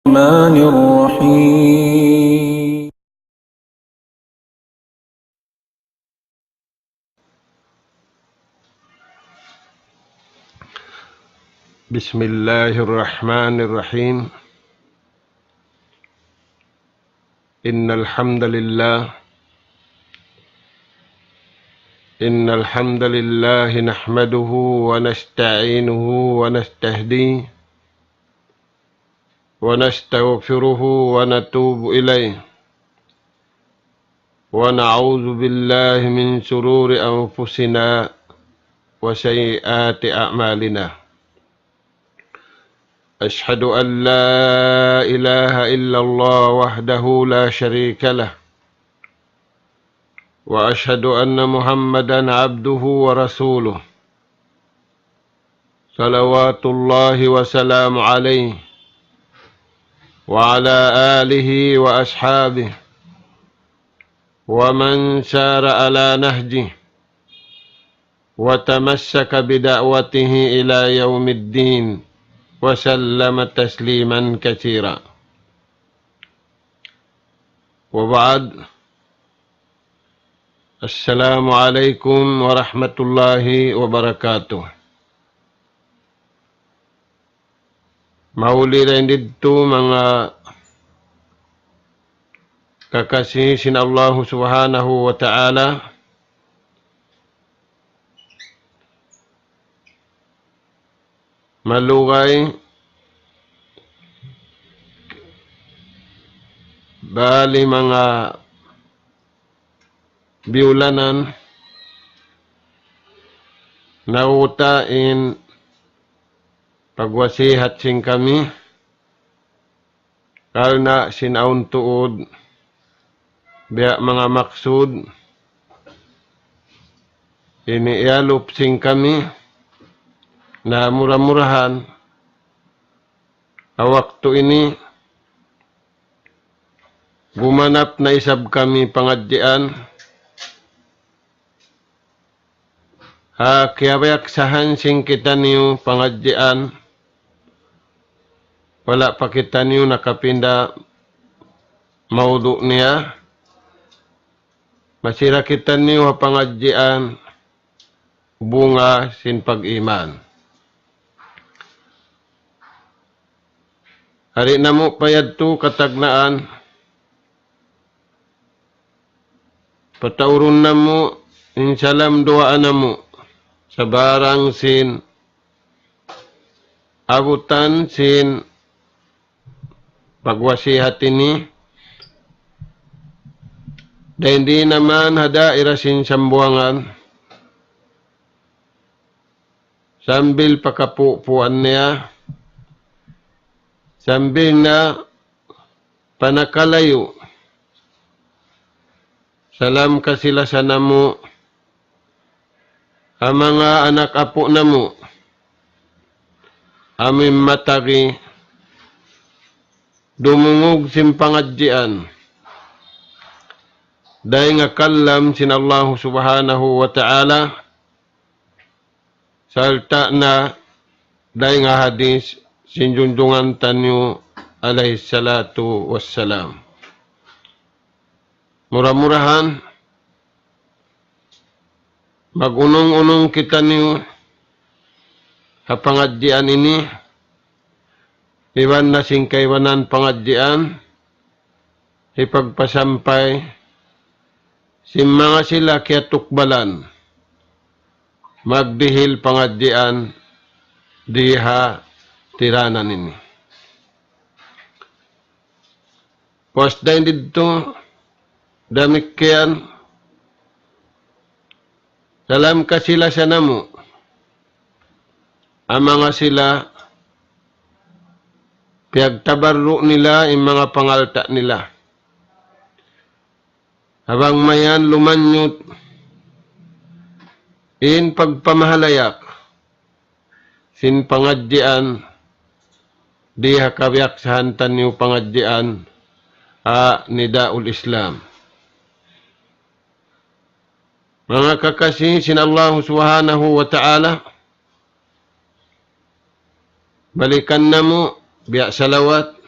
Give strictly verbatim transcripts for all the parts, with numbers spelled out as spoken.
الرحمن الرحيم. بسم الله الرحمن الرحيم. إن الحمد لله، إن الحمد لله نحمده ونستعينه ونستهديه ونستغفره ونتوب إليه، ونعوذ بالله من شرور أنفسنا وسيئات أعمالنا. أشهد أن لا إله إلا الله وحده لا شريك له، وأشهد أن محمدا عبده ورسوله، صلوات الله وسلامه عليه وعلى آله وأصحابه ومن سار على نهجه وتمسك بدعوته إلى يوم الدين وسلم تسليما كثيرا. وبعد، السلام عليكم ورحمة الله وبركاته. Mahuli dayn didtu manga kakasi sin Allahu Subhanahu wa Ta'ala, malugay bali manga biyulanan, nauta in pagwasihat sin kami, karna' sin awn tuud biya' manga maksud ini iyalup sin kami, na mura-murahan ha waktu ini gumanap na isab kami pangadjian. Ha kiyabiyaksahan sin kitaniyu pangadjian, wala' pa kitaniyu nakapinda mawdu' niya. Masi ra kitaniyu ha pangadjian bunga sin pag-iman. Hari namu' pa yadtu katagnaan, pataurun namu' in salam duwaa namu' sabarang sin abutan sin pagwasihat ini, dayn di naman ha daira sin Sambuwangan, sambil pakapupuan niya, sambil na panakalayu. Salam kasi-lasa namu' ha manga anak apu' namu', amu in matagi dumungug sin pangadjian dayn ha kalam sin Allahu Subhanahu wa Ta'ala, sarta' na dayn ha hadis sin junjungan taniyu alayhi salatu wassalam. Mura-murahan, mag-unung-unung kitaniyu ha pangadjian ini, iban na sin kaibanan pangadjian, hipagpasampay sin manga sila kiyatukbalan magdihil pangadjian di ha tiranan ini. Puas dayn didtu, damikkiyan, salam kasi-lasa namu' ha manga sila piyagtabarru' nila in manga pangalta' nila. Ha bang mayan lumanyut in pagpamahalayak sin pangadjian di ha kabiyaksahan taniyu pangadjian, ha Nidaul Islam. Manga kakasi sin Allahu Subhanahu wa Ta'ala, balikan namu' biya' salawat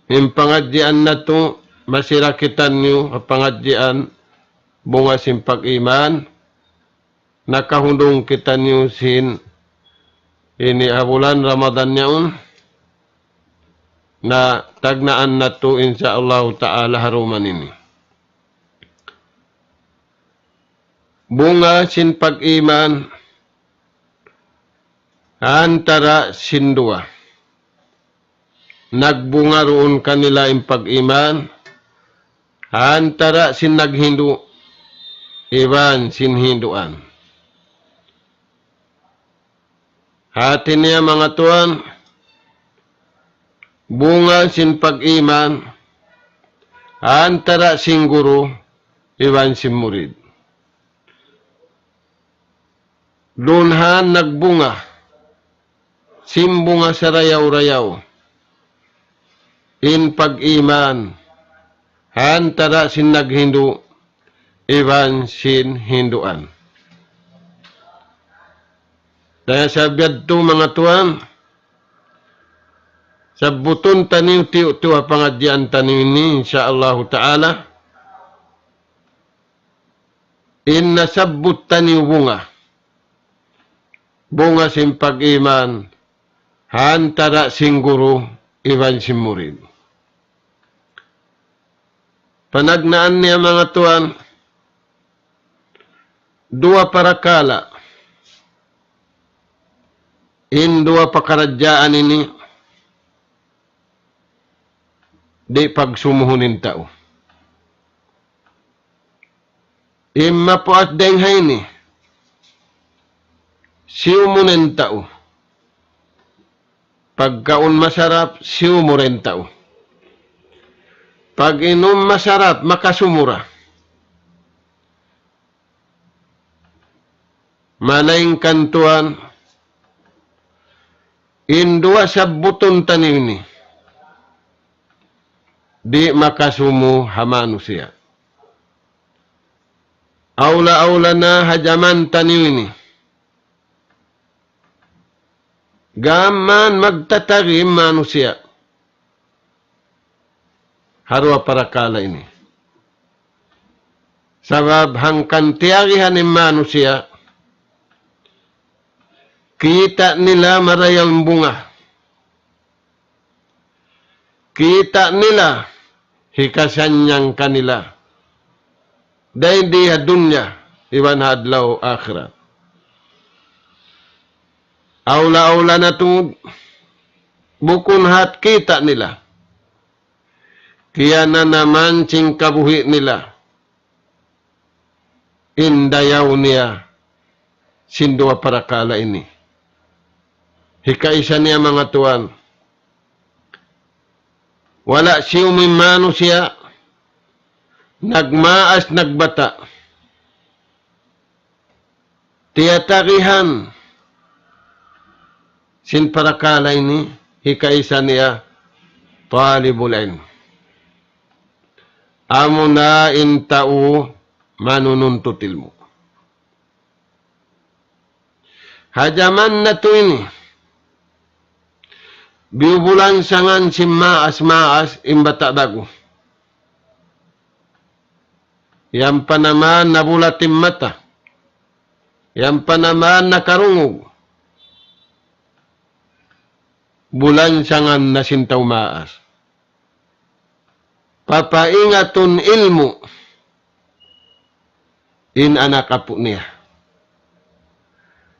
In pangadjian natu', masi ra kitaniyu ha pangadjian bunga sin pag-iman, nakahundung kitaniyu sin ini ha bulan Ramadan yaun, na tagnaan natu', insya Allahu ta'ala, ha dum ini. Bunga sin pag-iman antara sin duwa. Nagbunga duun kanila in pag-iman antara sin naghindu' iban sin hinduan. Hati niya, manga tuwan, bunga sin pag-iman antara sin guru iban sin murid. Duun ha nagbunga sin bunga sarayaw-rayaw in pag-iman antara sin naghindu' iban sin hinduan. Dayn ha sabab yadtu, manga tuwan, sabbutun taniyu tiyu'-tiyu' ha pangadjian taniyu ini, insya Allahu ta'ala. In nasabbut taniyu bunga, bunga sin pag-iman antara sin guru iban sin murid. Panagnaan niya, manga tuwan, duwa parakala' in duwa pakaradjaan ini di' pagsumuhun in tau. In mapuas dayn ha ini, siyumun in tau. Pagkaun masarap, siyumu ra in tau. Pag-inum masarap, makasumu ra. Malaingkan tuwan, in duwa sabbutun taniyu ini, di' makasumu ha manusiya'. Awla-awla na ha jaman taniyu ini. Gām magtatagi in manusiya' ha duwa parakala' ini. Sabab hangkan tiyagihan in manusiya', kita' nila marayaw in bunga. Kita' nila hikasannyang kanila dayn di ha dunya iban ha adlaw akhirat. Awla-awla na tuud, bukun hat kita' nila, kiyananaman sin kabuhi' nila in dayaw niya sin duwa parakala' ini. Hikaisa niya, manga tuwan, wala' siyum in manusiya', nagmaas, nagbata', tiyatagihan sin parakala' ini, hikaisa niya talibul ilm. Amuna in tau manununtut ilmu'. Ha jaman natu' ini, biyubulansangan sin maas-maas in bata' ba'gu. Yan pa naman nabulat in mata. Yan pa naman nakarungug. Bulansangan na sin tau maas. Papaingatun ilmu' in anak apu' niya.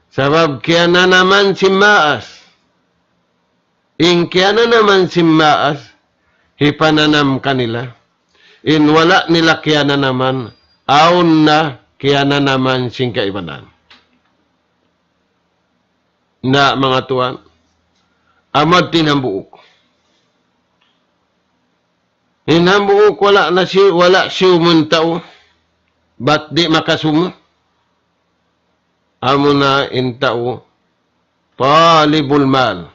Sabab kiyananaman sin maas. In kiyananaman sin maas, hipananam kanila. In wala' nila kiyananaman, awn na kiyananaman sin kaibanan. Na, manga tuwan, amu in hambuuk. In hambuuk wala' na si-, wala' siyumun tau, bat di' makasumu. Amuna in tau talibul mal.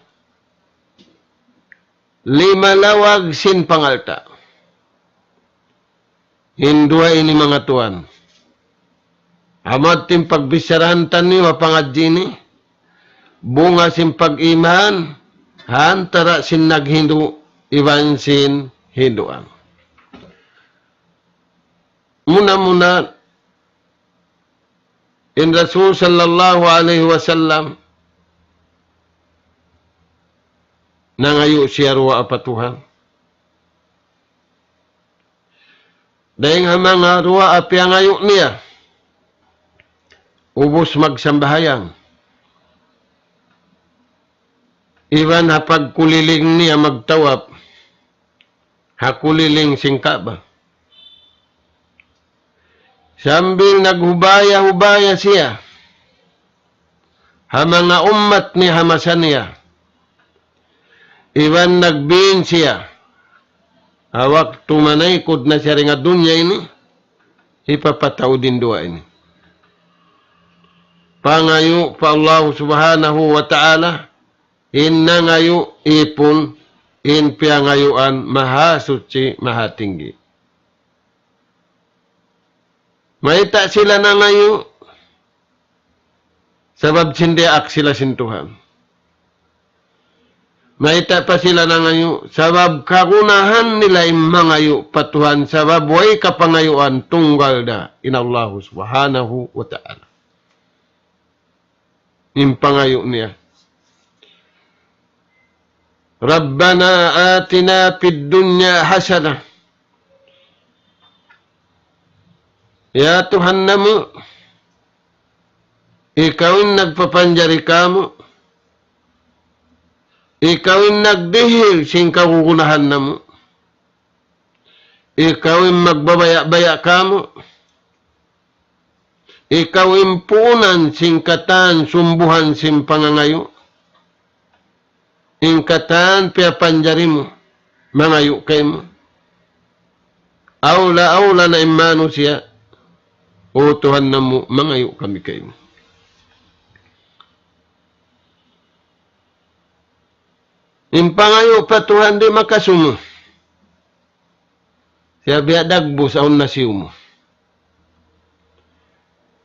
Limalawag sin pangalta'. In duwa ini, manga tuwan, amu in pagbicharahan taniyu ha pangadji' ini, bunga sin pag-iman, ha antara' sin naghindu' iban sin hinduan. Muna-muna, in Rasul sallallahu alayhi wasallam, nangayu' siya duwaa pa Tuhan. Dayng ha manga duwaa piyangayu' niya, ubus magsambahayang, iban ha pagkuliling niya magtawaf, ha kuliling sin Ka'bah. Sambil naghubaya-hubaya siya ha manga ummat niya ha masa niya. Iban nagbin siya, ha waktu manaykud na siya dayn ha dunya ini, hipapataud in duwaa ini. Pangayu' pa Allah Subhanahu wa Ta'ala, in nangayu' ipun, in piyangayuan mahasuchi, mahatinggi. Mayta' sila nangayu', sabab sin diyaak sila sin Tuhan. Mayta' pa sila nangayu', sabab kagunahan nila in mangayu' pa Tuhan, sabab way kapangayuan tunggal da in Allah Subhanahu wa Ta'ala. In pangayu' niya, ربنا آتنا في الدنيا حسنة. Ya Tuhan namu', ikaw in nagpapanjari kāmu', ikaw in nagdihil sin kagunahan namu', ikaw in magbabaya'-baya' kāmu', ikaw in puunan sin katan sumbuhan sin pangangayu', in katan piyapanjari mu, mangayu' kaymu. Awla-awla na in manusiya', O Tuhan namu', mangayu' kami kaymu. In pangayu' pa Tuhan di' makasumu. Siya biya' dagbus awn nasiyu mu.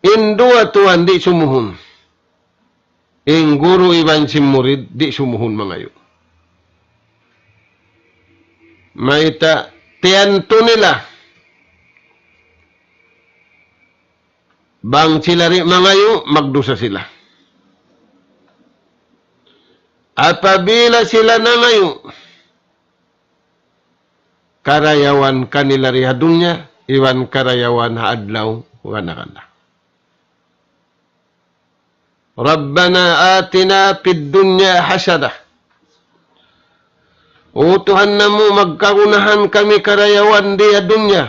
In duwa tuwan di' sumuhun. In guru iban sin murid di' sumuhun mangayu'. Mayta', tiyantu nila. Bang sila di' mangayu', magdusa sila. Apabila sila nangayu', karayawan kanila di ha dunya, iban karayawan ha adlaw gana-gana. ربنا آتنا في الدنيا حسنة. O Tuhan namu', magkagunahan kami karayawan di ha dunya.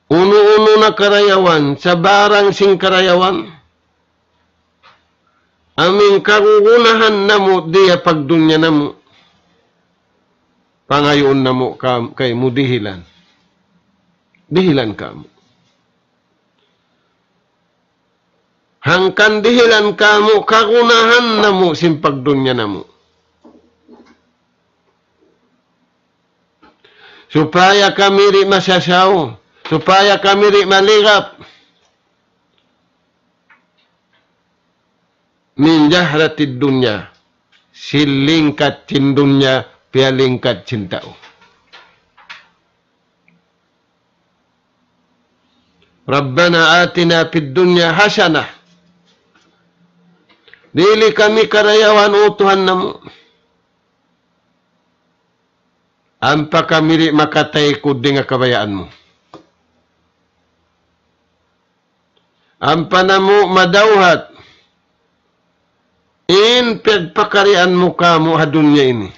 Unu-unu na karayawan, sabarang sin karayawan. Amu in kagunahan namu' di ha pagdunya namu'. Pangayuun namu' ka-, kaymu dihilan. Dihilan kamu'. Hangkan dihilan kamu' kagunahan namu' sin pagdunya namu'. Supaya kami di' masasaw, supaya kami di' maligap. من زهرة الدنيا, sin lingkat sin dunya, piyalingkat sin tau. ربنا آتنا في الدنيا حسنة. Dihili kami karayawan, O Tuhan namu'. Ampa kami di' makataykud dayn ha kabayaan mu. Ampa namu' madawhat in piyagpakarian mu kamu' ha dunya ini.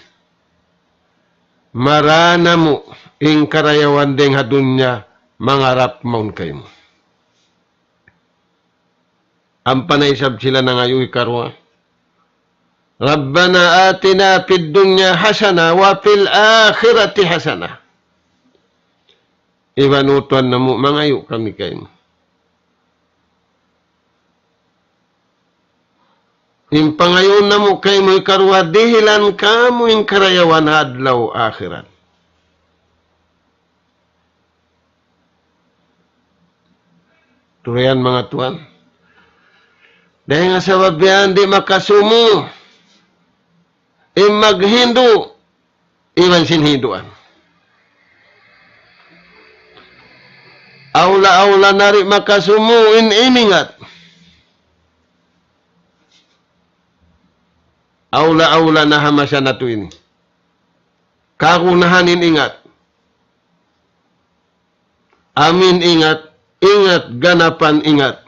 Mara namu' in karayawan dayn ha dunya mangarap mawn kaymu. Ampa na isab sila nangayu' hikaruwa. ربنا آتنا في الدنيا حسنة وفي الآخرة حسنة. Iban, O Tuhan namu', mangayu' kami kaymu. In pangayuun namu' kaymu hikaruwa, dihilan kamu' in karayawan ha adlaw akhirat. Turiyan manga tuwan. Dayn ha sabab yan di' makasumu. in maghindu', iban sin hinduan. Awla-awla na di' makasumu in imingat. Awla-awla na ha masa natu' ini. Kagunahan in ingat. Amin ingat, ingat ganapan ingat.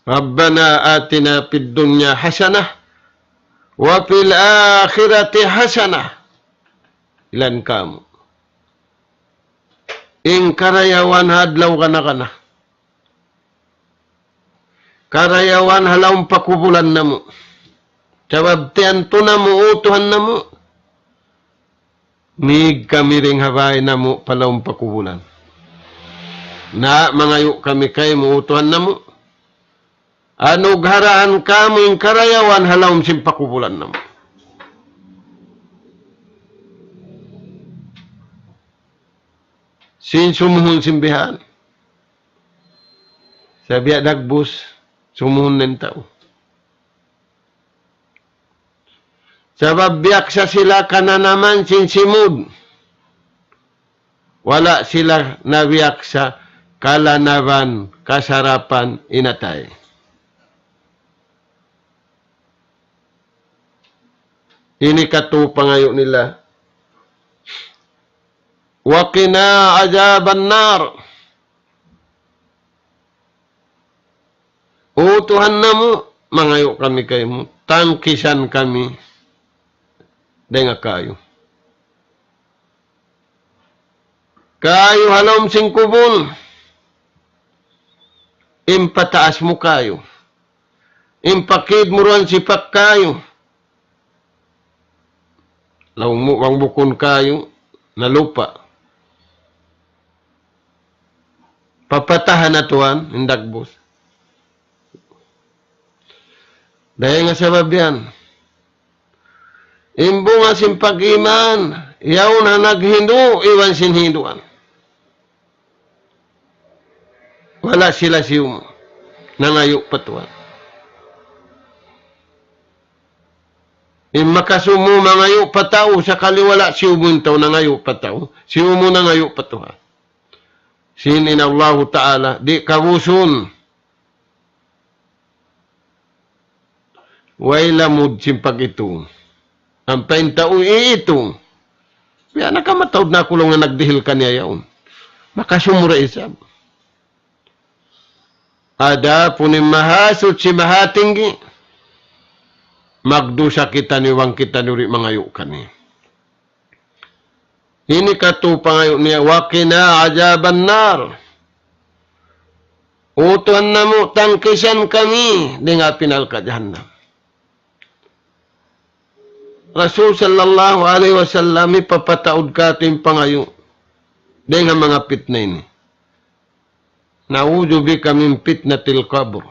ربنا آتنا في الدنيا حسنة وفي الآخرة حسنة. Ilan kamu? In karayawan ha adlaw kana-kana. Karayawan ha lawm pakubulan namu'. Sabab tiyantu namu', utuhan namu'. Mīg kami dayn ha bāy namu' pa lawm pakubulan. Na mangayu' kami kaymu, utuhan namu'. Anugharaan kamu in karayawan ha lawm sin pakubulan namu'. Sin sumuhun sin bihan. Sa' biya' dagbus, sumuhun na in tau. Sabab biyaksa sila kananaman sin simud. Wala' sila nabiyaksa kalanaban kasarapan in atay. Ini katu' pangayu' nila. وقنا عذاب النار. O Tuhan namu', mangayu' kami kaymu, tangkisan kami dayn ha kayu. Kayu ha lawm sin kubul, in pataas mu kayu. In pakid mu duun sipak kayu. Laung mu bang bukun kayu, na lupa'. Papatahan na tuwan, in dagbus. Dayn ha sabab yan. In bunga sin pag-iman, yaun ha naghindu', iban sin hinduan. Wala' sila siyumu. Nangayu' pa Tuhan. In makasumu mangayu' pa tau, sakali wala' siyumu in tau nangayu' pa tau. Siyumu nangayu' pa Tuhan. Sin in Allahu Ta'ala, di' kabusun. Way lamud sin pag-itung. Ampa in tau iitung. Biya' na ka mataud na aku laung nagdihil kaniya yaun. Makasumura isab. Adapun in Mahasuchi Mahatinggi, magdusa kitaniyu bang kitaniyu di' mangayu' kaniya. Ini katu' pangayu' niya, وقنا عذاب النار. O Tuhan namu', tangkisan kami dayn ha api narka' jahannam. Rasul sallallahu alayhi wasallam hipapataud katu' in pangayu' dayn ha manga pitna ini. نعوذ بك من فتنة القبر.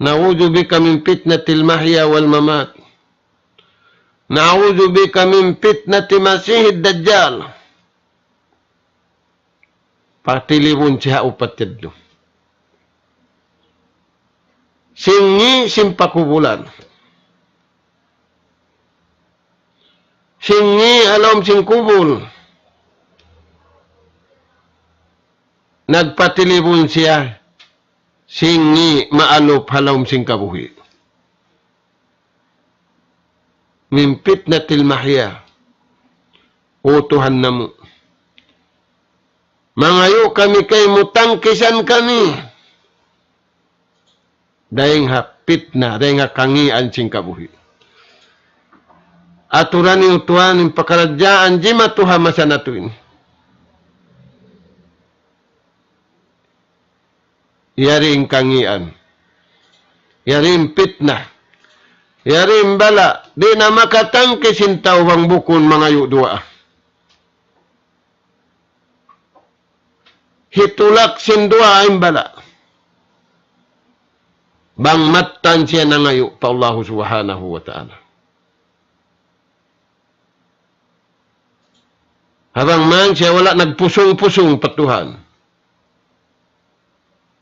نعوذ بك من فتنة المحيا والممات. نعوذ بك من فتنة المسيح الدجال. Patilibun siya upat yadtu. Sin ngi' sin pakubulan. Sin ngi' ha lawm sin kubul. Nagpatilibun siya sin ngi' maalup ha lawm sin kabuhi'. من فتنة المحيا. O Tuhan namu'. Mangayu' kami kaymu tangkisan kami. Dayn ha pitna, dayn ha kangian sin kabuhi'. Aturan niyu Tuhan in pakaradjaan jimatu ha masa natu' ini. Yari in kangian. Yari in pitna. Yari in bala'. Di' na makatangkis in tau bang bukun mangayu' duwaa. Hitulak sin duwaa in bala'. Bang mattan siya nangayu' pa Allahu Subhanahu wa Ta'ala. Ha bang man siya wala' nagpusung-pusung pa Tuhan.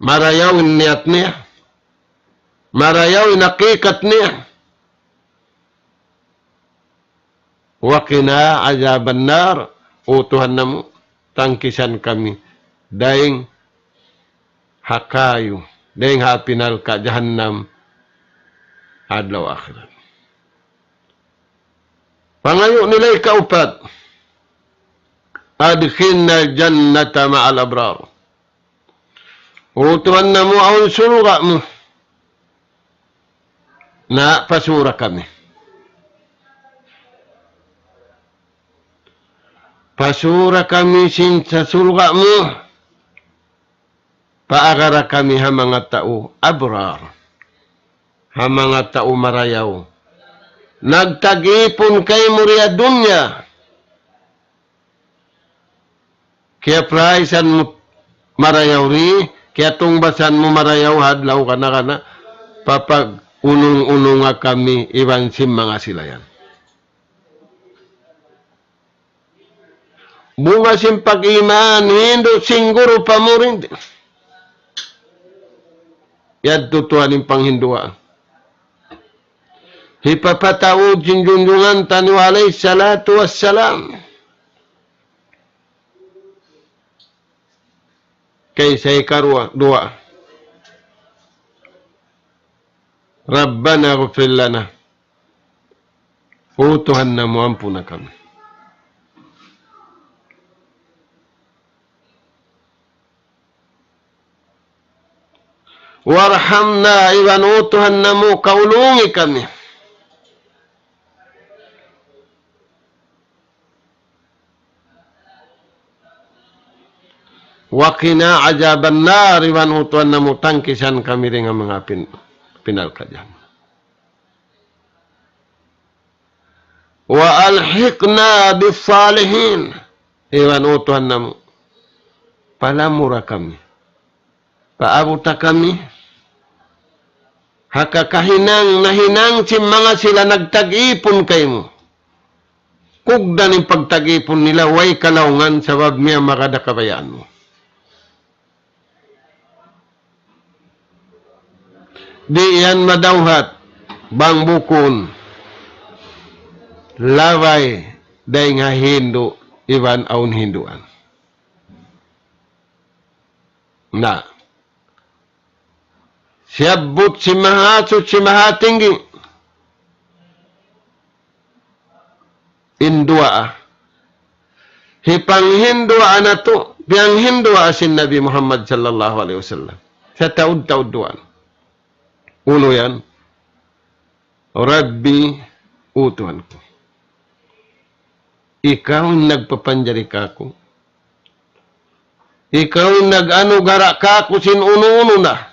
Marayaw in niyat niya. Marayaw in hakikat niya. وقنا عذاب النار, O Tuhan namu', tangkisan kami dayn ha kayu, dayn ha api narka' jahannam, adlaw akhirat. Pangayu' nila hikaupat, أدخلنا الجنة مع الأبرار. O Tuhan namu', awn surga' mu. Na, pasura kami. Pasura kami sin sa surga' mu. Paagara kami ha manga tau abrar. Ha manga tau marayaw. Nagtag-ipun kaymu di ha dunya. Kiyapraisan mu marayaw ri, kiyatungbasan mu marayaw ha adlaw kana-kana, papag-unung-ununga kami iban sin manga sila yan. Bunga sin pag-iman, hindu' sin guru pa murid. Yadtu tuwan in panghinduwaa. Hipapataud sin junjungan taniyu alayhi salatu wassalam. Kaysa ikaruwa, duwaa. ربنا اغفر لنا. O Tuhan namu', ampuna kami. وارحمنا, iban O Tuhan namu', kaulungi kami. وقنا عذاب النار, iban O Tuhan namu', tangkisan kami dayn ha manga api, api narka' jahannam. وألحقنا بالصالحين, iban O Tuhan namu', palamura kami. Paabuta kami ha kakahinang nahinang sin manga sila nagtag-ipun kaymu. Kugdan in pagtag-ipun nila, way kalaungan sabab miyamagad ha kabayaan mu. Di' yan madawhat bang bukun labay dayn ha hindu' iban awn hinduan. Na. Siyabbut sin Mahasuchi Mahatinggi in duwaa. Hipanghinduwaa natu', piyanghinduwaa sin Nabi Muhammad sallallahu alayhi wasallam. Sataud-taud duwaa. Unu yan? Rabbi, O Tuhan ku. Ikaw in nagpapanjari kāku'. Ikaw in nag-anugara' kāku' sin unu-unu na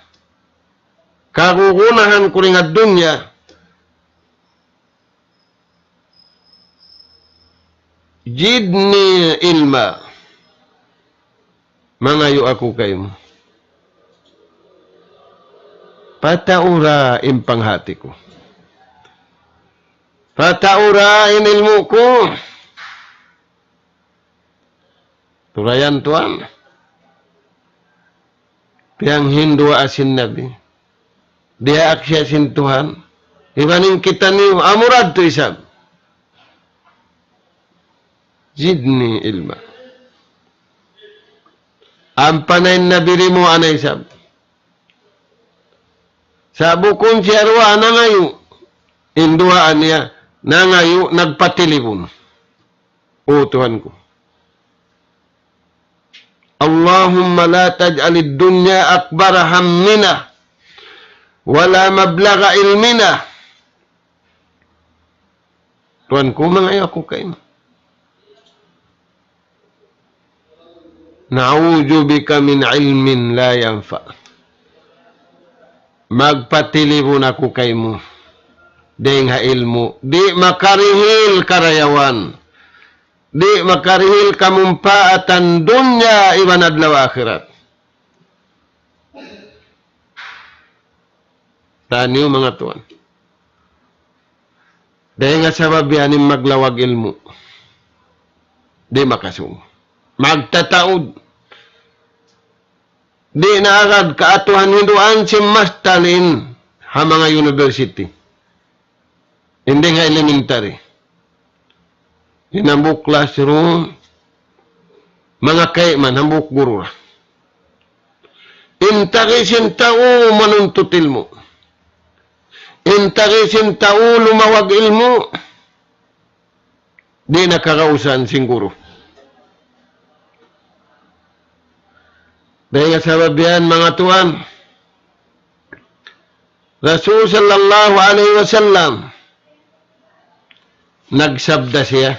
kagunahan ku dayn ha dunya. زدني علما. Mangayu' aku kaymu. Pataura in panghati ku. Pataura in ilmu' ku. Turayan tuwan. Piyanghinduwaa sin Nabi. Diyaak siya sin Tuhan. Iban in kitaniyu, amura adtu isab. زدني علما. Ampa na in Nabi rimuwa na isab. Sa' bukun siya duwaa nangayu'. In duwaa niya, nangayu', nagpatilibun. O Tuhan ku. اللهم لا تجعل الدنيا أكبر همنا ولا مبلغ علمنا. Tuhan ku, mangayu' aku kaymu. نعوذ بك من علم لا ينفع. Magpatilibun aku kaymu dayn ha ilmu' di' makarihil karayawan, di' makarihil kamumpaatan dunya iban adlaw akhirat. Taniyu manga tuwan. Dayn ha sabab yan in maglawag ilmu'. Di' makasūng. Magtataud. Di' na agad kaatuhan hinduan sin mastal in ha manga university. Dayn ha elementary. In hambuuk classroom, manga kayman, hambuuk guru ra. In tagi sin tau manuntut ilmu'. In tagi sin tau lumawag ilmu'. Di' na kagausan sin guru. Dayn ha sabab yan, manga tuwan, Rasul sallallahu alayhi wasallam, nagsabda siya.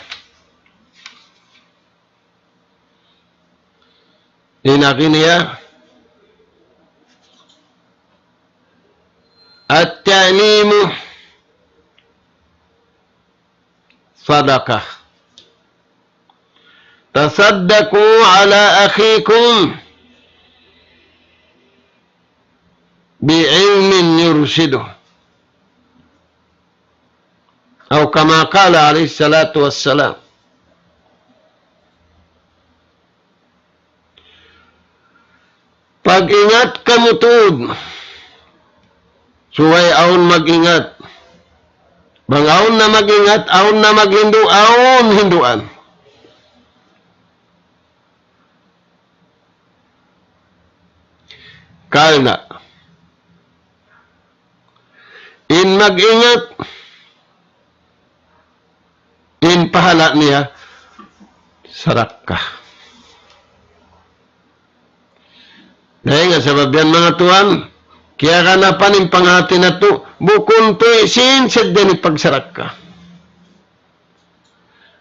In agi niya, التعليم صدقة. تصدقوا على أخيكم بعلم يرشده. أو كما قال عليه الصلاة والسلام. Pag-ingat kamu tuud. Subay awn mag-ingat. Bang awn na mag-ingat, awn na maghindu', awn hinduan. Karna' in mag-ingat, in pahala' niya, sarakka. Dayn ha sabab yan, manga tuwan, kiyaganapan in panghati natu', bukun tuud sin sadja in pagsarakka.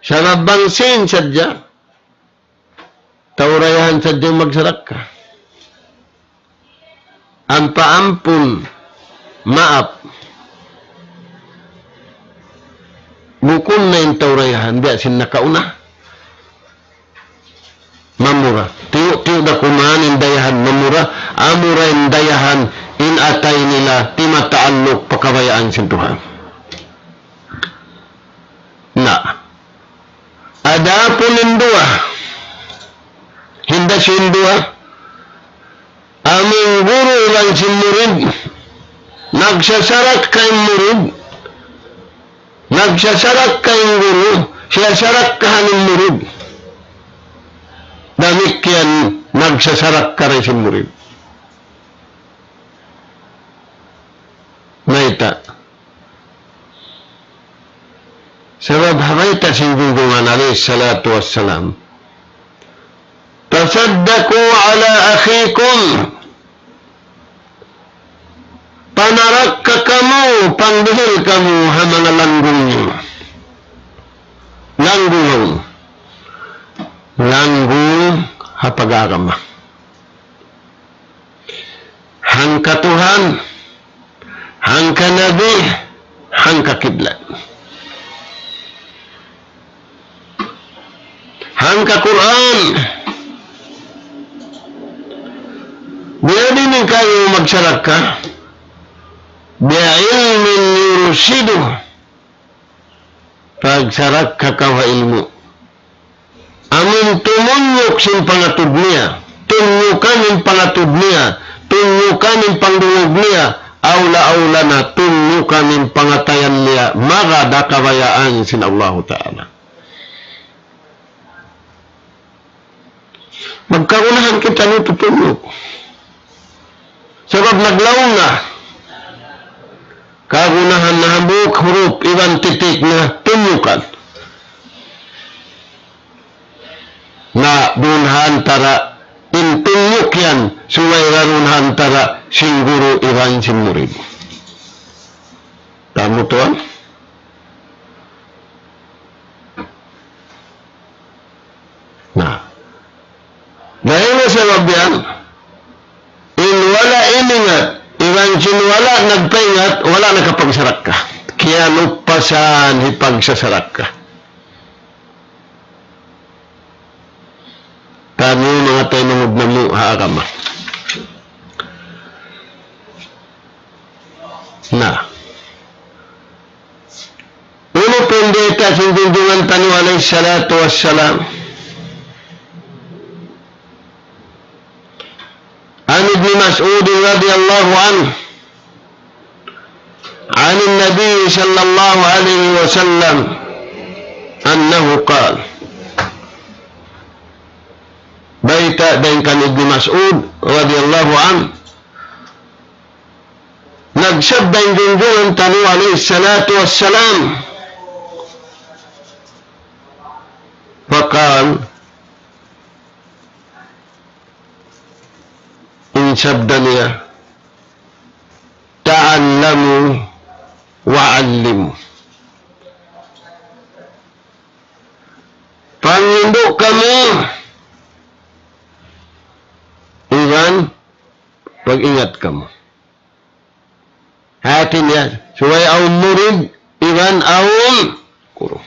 Sabab bang sin sadja, tau dayahan sadja in magsarakka. Ampa ampun, maap. Bukun na in tau dayahan, biya' sin nakauna. Mamura. Tiyu'-tiyu' da kuman in dayahan mamura, amura in dayahan in atay nila timata'alluq pa kabayaan sin Tuhan. Na. Adapun in duwa, hinda sin duwa, amun guru iban sin murid, nagsasarakka in murid, nagsasarakka in guru, siyasarakkahan in murid. Damikkiyan nagsasarakka da isab in murid. Mayta'? Sabab ha bayta' sin Junjungan alayhi salatu wassalam, تصدقوا على أخيكم. Panarakka kamu, pangdihil kamu ha manga langgung niyu. Langgung awn. Langgung ha pag-agama. Hangka Tuhan, hangka Nabi, hangka kiblat. Hangka Qur'an. Biyadiin in kamu magsarakka. بعلم يرشده. Pagsarakka kaw ha ilmu'. Amun tumunyuk sin pangatud niya, tunyukan in pangatud niya, tunyukan in pangdungug niya, awla-awla na tunyukan in pangatayan niya, magad ha kabayaan sin Allahu Ta'ala. Magkagunahan kitaniyu tutunyuk. Sabab naglaung na. Kagunahan na hambuuk hurup iban titik na tunyukan. Na duun ha antara' in tunyuk yan, subay da duun ha antara' sin guru iban sin murid. Kamu tuwan? Na. Dayn ha sabab yan, in wala' imingat, iban sin wala' nagpaingat, wala' nakapagsarakka. Kiyalupasan hipagsasarakka. Taniyu manga taymanghud namu' ha agama. Na. Unu pa in bayta' sin Junjungan taniyu alayhi salatu wassalam? عن ابن مسعود رضي الله عنه عن النبي صلى الله عليه وسلم أنه قال. Bayta' dayn kan Ibnu Mas'ud radiyallahu anhu, nagsabda in junjungan taniyu alayhi salatu wassalam, فقال, in sabda niya, تعلموا وعلموا. Panghindu' kamu, iban pag-ingat kamu. Hati niya, subay awn murid, iban awn guru.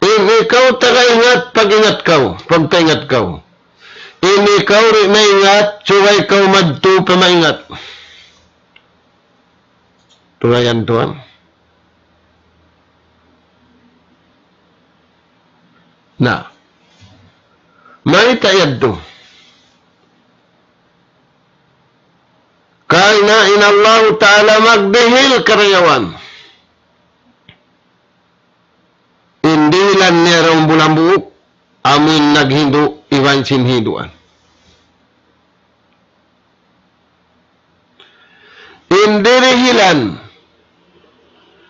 In ikaw taga ingat, pag-ingat kaw, pagpaingat kaw. In ikaw di' maingat, subay kaw madtu pa maingat. Tulayan tuwan. Na. Mayta' yadtu? Karna' in Allahu Ta'ala magdihil karayawan. In dihilan niya duun bulan buuk, amu in naghindu' iban sin hinduan. In dirihilan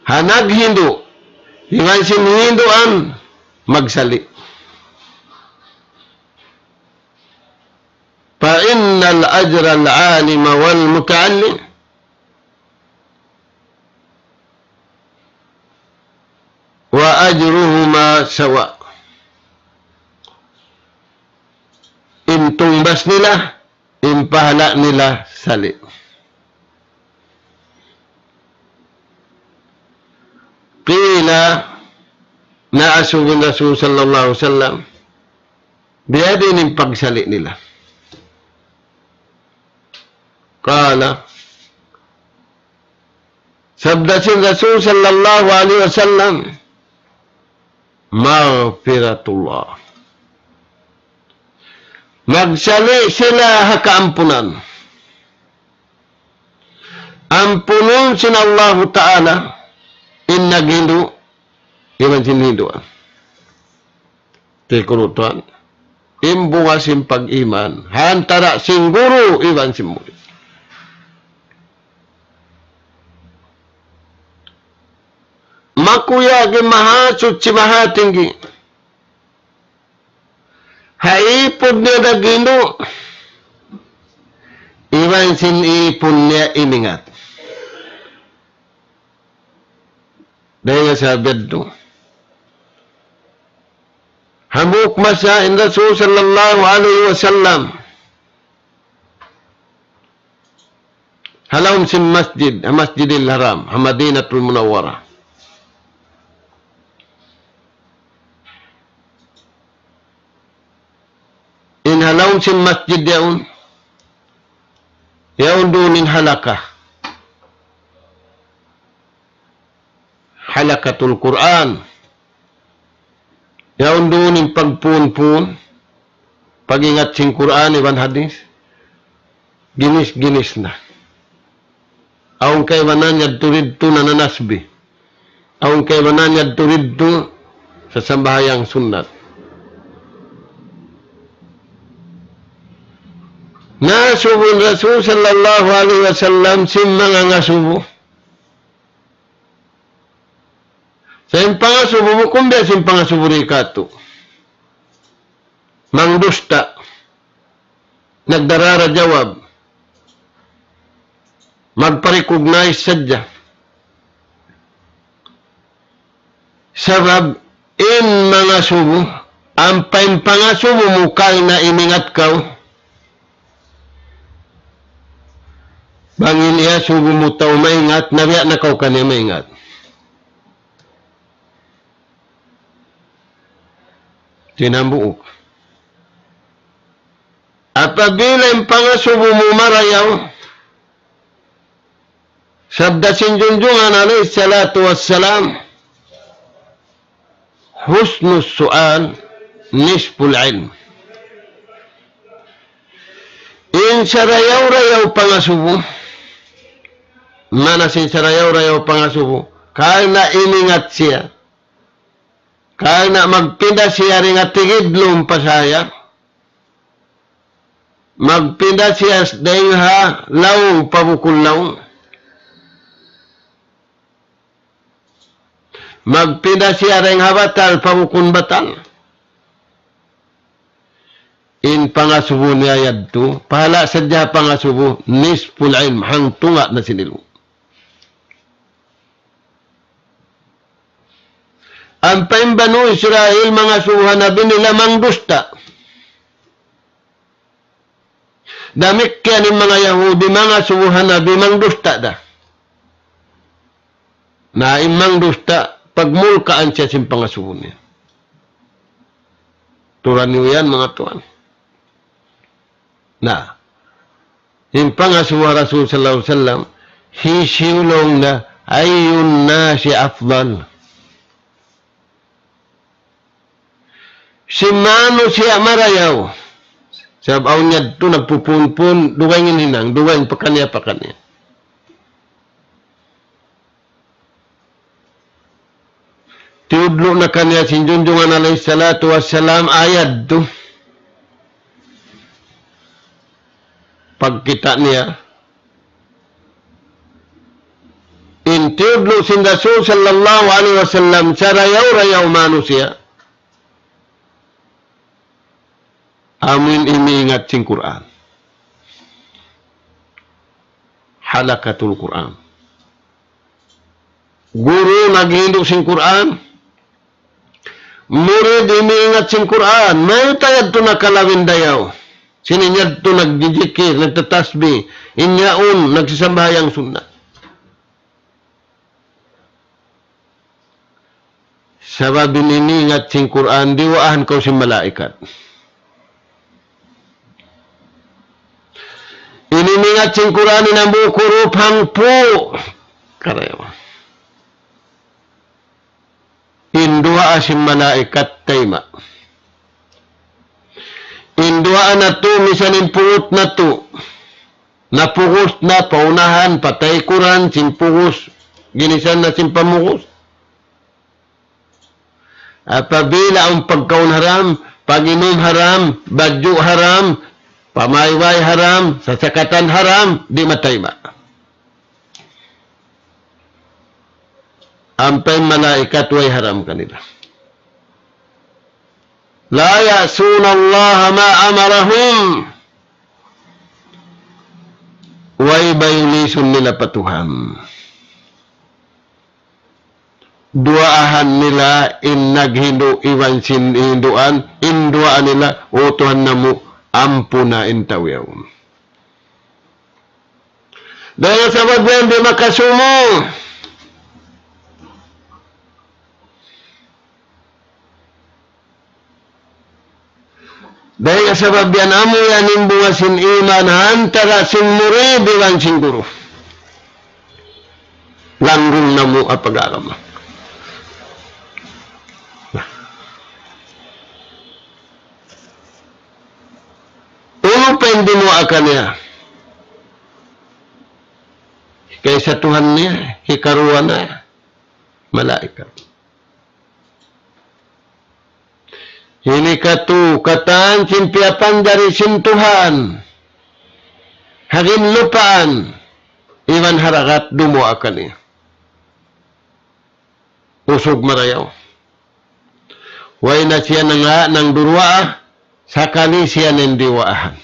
ha naghindu' iban sin hinduan magsali'. فإن الأجر العالم والمتعلم وأجرهما سواء. In tungbas nila, in pahala' nila sali'. Qila, naasubu in Rasul sallallahu alayhi wasallam, biyadiin in pagsali' nila. Qala, sabda sin Rasul sallallahu alayhi wasallam, مغفرة الله. Magsali' sila ha kaampunan. Ampunun sin Allahu Ta'ala in naghindu' iban sin hinduan. Tikuru' tuwan. In bunga sin pag-iman ha antara' sin guru iban sin murid. Makuyag in Mahasuchi Mahatinggi ha ipun niya naghindu' iban sin ipun niya imingat. Dayn ha sabab yadtu, hambuuk masa in Rasul sallallahu alayhi wasallam ha lawm sin masjid, ha Masjidil Haram, ha Madinatul Munawwarah. In ha lawm sin masjid yaun, yaun duun in halaka. Halakatul Qur'an. Yaun duun in pagpuun-puun, pag-ingat sin Qur'an iban hadith. Ginis-ginis na. Awn kaibanan yadtu didtu nananasbih. Awn kaibanan yadtu didtu sasambahayang sunnat. Naasubu in Rasul sallallahu alayhi wasallam sin manga ngasubu. Sa' in pangasubu, bukun biya' sin pangasubu di' katu'. Mangdusta. Nagdarara jawab. Magpa-recognize sadja. Sabab in mangasubu, ampa in pangasubu mu karna' imingat kaw. Bang in iyasubu mu tau maingat, na biya' na kaw kaniya maingat. Di' na hambuuk. Apabila in pangasubu mu marayaw, sabda sin Junjungan alayhi salatu wassalam, حسن السؤال نصف العلم. In sarayaw-rayaw pangasubu, maana sin sarayaw-rayaw pangasubu, Karna' iningat siya. Karna' magpinda siya dayn ha tigidlum pa saya. Magpinda siya dayn ha laung pa bukun laung. Magpinda siya dayn ha batal pa bukun batal. In pangasubu niya yadtu, pahala' sadja pangasubu, nisful ilm, hangtunga' na sin ilmu'. Ampa in Banu Israil mangasubu ha Nabi nila mangdusta. Damikkiyan in manga Yahudi mangasubu ha Nabi mangdusta da. Na in mangdusta, pagmulkaan siya sin pangasubu niya. Turan niyu yan, manga tuwan. Na, in pangasubu ha Rasul sallallahu alayhi wasallam, hisiyu laung niya, ayyun nasi afdal. Sin manusiya' marayaw. Sabab awn yadtu nagpupunpun, dugaing in hinang, dugaing pakaniya-pakaniya. Tiyudlu' na kaniya sin Junjungan alayhi salatu wassalam ayat tu. Pagkita' niya, in tiyudlu' sin Rasul sallallahu alayhi wasallam sarayaw-rayaw manusiya'. Amu in imiingat sin Qur'an. Halakatul Qur'an. Guru naghindu' sin Qur'an. Murid imiingat sin Qur'an. Mayta' yadtu nakalawin dayaw. Sin in yadtu nagjijikir, nagtatasbih. In yaun nagsisambahayang sunnat. Sabab in iningat sin Qur'an, diwaahan kaw sin malaikat. In iningat sin Qur'an, in hambuuk hurup hangpu'. Karayawan. In duwaa sin malaikat tayma'. In duwaa natu', misan in pungut natu'. Napugus na pa unahan, pa taykuran, sin pugus, ginisan na sin pamugus. Apabila awn pagkaun haram, pag-inum haram, badju' haram, pamaybay haram, sasakatan haram, di' matayma'. Ampa in malaikat way haram kanila. لا يعصون الله ما أمرهم. Way bayulisun nila pa Tuhan. Duwaahan nila in naghindu' iban sin hinduan, in duwaa nila, "O Tuhan namu', ampuna in tau yaun." Dayn ha sabab yan di' makasumu. Dayn ha sabab yan amu yan in bunga sin iman ha antara sin murid iban sin guru. Langgung namu' ha pag-agama. Unu pa in dimuwaa kaniya? Hikaisa Tuhan niya, hikaruwa na malaikat. Hikatu, katan sin piyapanjari sin Tuhan ha ginlupaan, iban ha dagat dumuwaa kaniya. Usug marayaw. Way na siya nanga-, nangduwaa, sakali siya in diwaahan.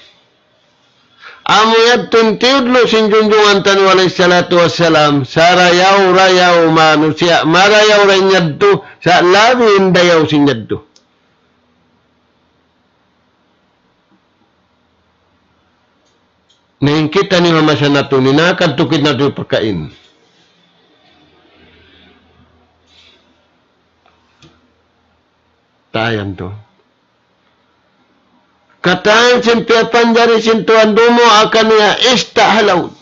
Amu yadtu in tiyudlu' sin Junjungan taniyu alayhi salatu wassalam, sarayaw-rayaw manusiya', marayaw ra in yadtu, sa' labi in dayaw sin yadtu. Na in kitaniyu ha masa natu', in nakadtu kitaniyu pakain. Tayan tu. Katan sin piyapanjari sin Tuhan dumuwaa kaniya ista' ha laut.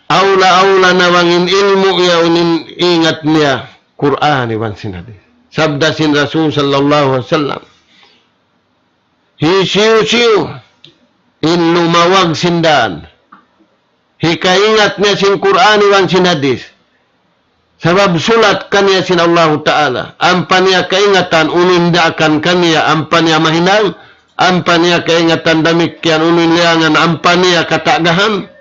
Awla-awla na bang in ilmu' yaun in ingat niya Qur'an iban sin hadith. Sabda sin Rasul sallallahu alayhi wasallam. Hisiyu-siyu In lumawag sin dan. Hikaingat niya sin Qur'an iban sin hadith. Sabab sulat kaniya sin Allahu Ta'ala. Ampa niya kaingatan unu in daakan kaniya, ampa niya mahinang, ampa niya kaingatan damikkiyan unu in liyangan, ampa niya katagahan.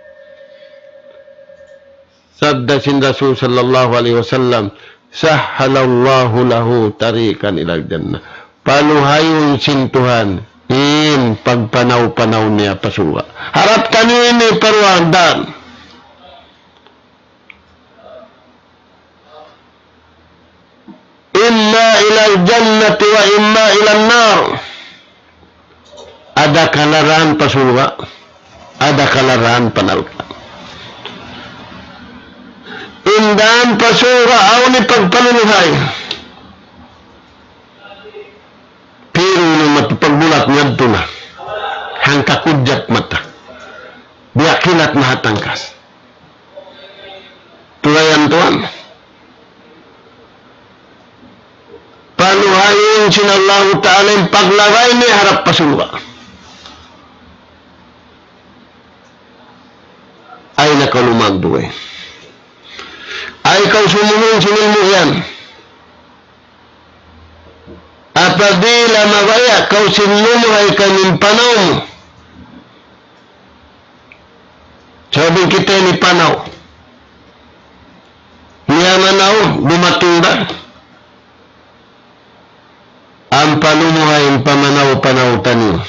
Sabda sin Rasul sallallahu alayhi wasallam, سهل الله له طريقا إلى الجنة. Paluhayun sin Tuhan in pagpanaw-panaw niya pa surga'. Harap taniyu ini paruwagdan. إما إلى الجنة وإما إلى النار. Ada kalaraan pa surga', ada kalaraan pa narka'. In dan pa surga' awn pagpaluluhay. Piru na mata pagbulat ngadtu na. Hangka kujat mata. Biya' kilat na ha tangkas. Tulayan tuwan. Paluhayun sin Allahu Ta'ala in paglabay niya harap pa surga'. Ay na kaw lumagduwe. Ay kaw sumuhun sin ilmu' yan. Apabila mabaya' kaw sin lumuhay kaniya in panaw mu. Sabab in kita ini panaw. Niya manaw, dumatung da. Ampa lumuhay in pamanaw-panaw taniyu.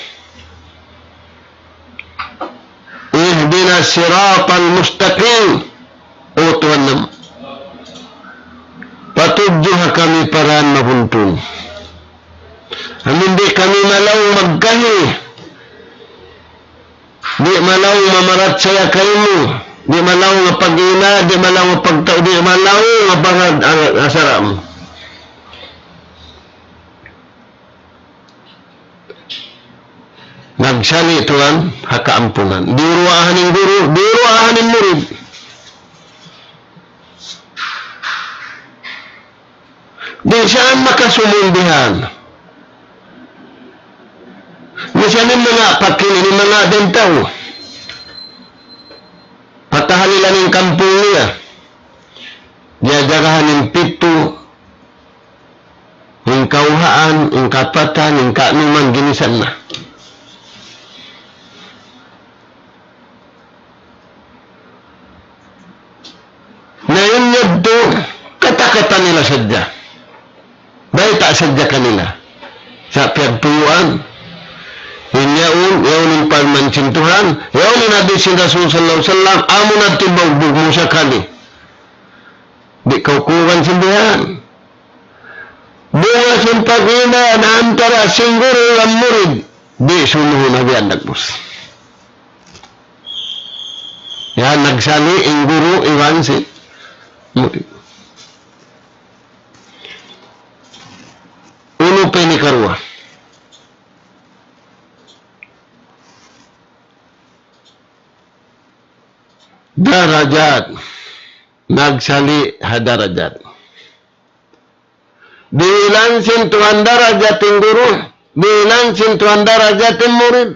اهدنا الصراط المستقيم. O Tuhan namu', patudju ha kami pa dan mabuntun. Amun di' kami malaung magkahi, di' malaung mamarachaya kaymu, di' malaung mapag-iman, di' malaung mapagtau, di' malaung mapangad-, ang-, asara mu. Nagsali' tuwan ha kaampunan. Diyuruahan in guru, diyuruahan in murid. Di' siya makasumumbihan. Misan in manga pakin ini manga dentau. Patahalilan in kampung niya. Diyajagahan in pitu, in kauhaan, in kapatan, in kaunuman, ginisan na. Na in yadtu, kata-kata nila sadja. Bayta' sadja kanila. Sa' piyagtuyuan. In yaun, yaun in parman sin Tuhan, yaun in hadis sin Rasul sallallahu alayhi wasallam, amu na timbang bugmu sakali. Di' kaw kuwan sin bihan. Bunga sin pag-iman antara sin guru iban murid. Di' sumuhun ha bihan dagbus. Yan, nagsali' in guru iban sin murid. Unu pa in hikaruwa? Darajat. Nagsali' ha darajat. Dihilan sin Tuhan darajat in guru, dihilan sin Tuhan darajat in murid.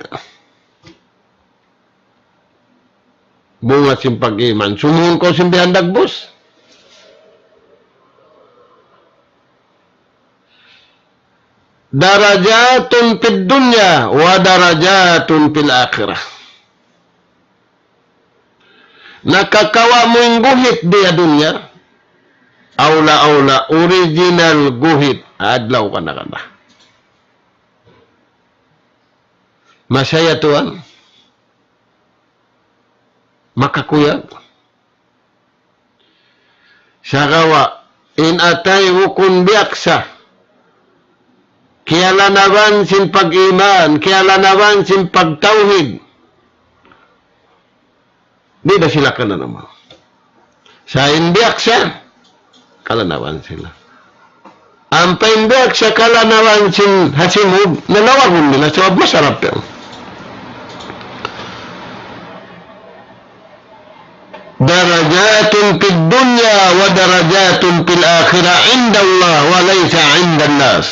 Bunga sin pag-iman. Sumuhun kaw sin bihan dagbus. درجات في الدنيا ودرجات في الآخرة. Nakakawa' mu in guhit di ha dunya, awla-awla original guhit, adlaw kana-kana. Masaya tuwan. Makakuyag. Sagawa', in atay bukun biyaksa. Kiyalanaban sin pag-iman, kiyalanaban sin pagtawhid. Di' da sila kalanaban. Sa' in biyaksa, kalanaban sila. Ampa in biyaksa kalanaban sin ha simud, nalawagun nila sabab masarap yan. درجات في الدنيا ودرجات في الآخرة عند الله وليس عند الناس.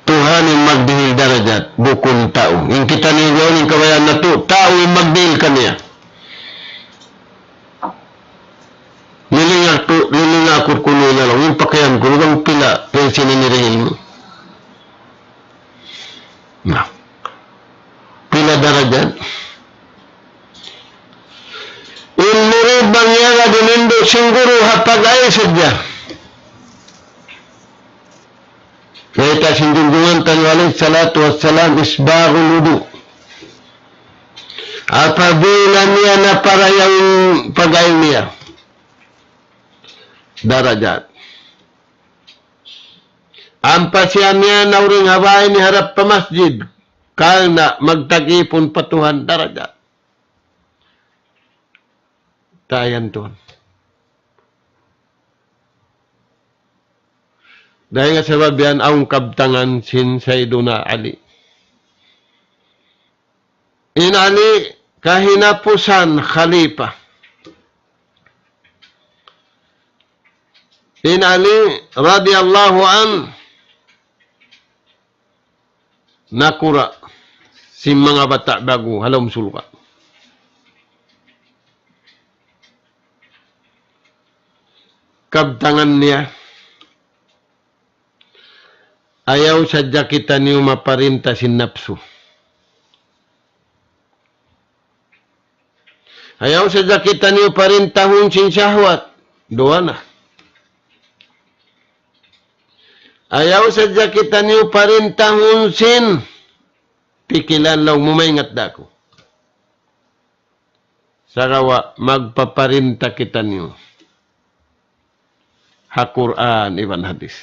Tuhan in magdihil darajat. darajat, bukun tau. In kitaniyu yaun in kabayaan natu', tau in magdihil kaniya. Lilingaku, lilingaku kunu' na laung, in pakayan ku, bang pila, pensi ini rin ilmu. Na. Pila darajat. In murid bang yaga dinindu' sin guru ha pag-ay sadja. Kaya ta sin junjungan taniyu alayhi salatu wassalam, isbaghul wudu'. Apabila niya naparayaw in pag-ay niya, darajat. Ampa siya niya nauring ha bay niya harap pa masjid, karna' magtag-ipun pa Tuhan, darajat. Tayan tuwan. Dayn ha sabab yan awn kabtangan sin Sayyiduna Ali. In Ali kahinapusan khalifa. In Ali radiyallahu anhu nakura' sin manga bata' ba'gu ha lawm surga'. Kabtangan niya, ayaw sadja kitaniyu maparinta sin napsu. Ayaw sadja kitaniyu parintahun sin shahwat. Duwa na. Ayaw sadja kitaniyu parintahun sin pikilan laung mu maingat da aku. Sagawa' magpaparinta kitaniyu ha Qur'an iban hadith.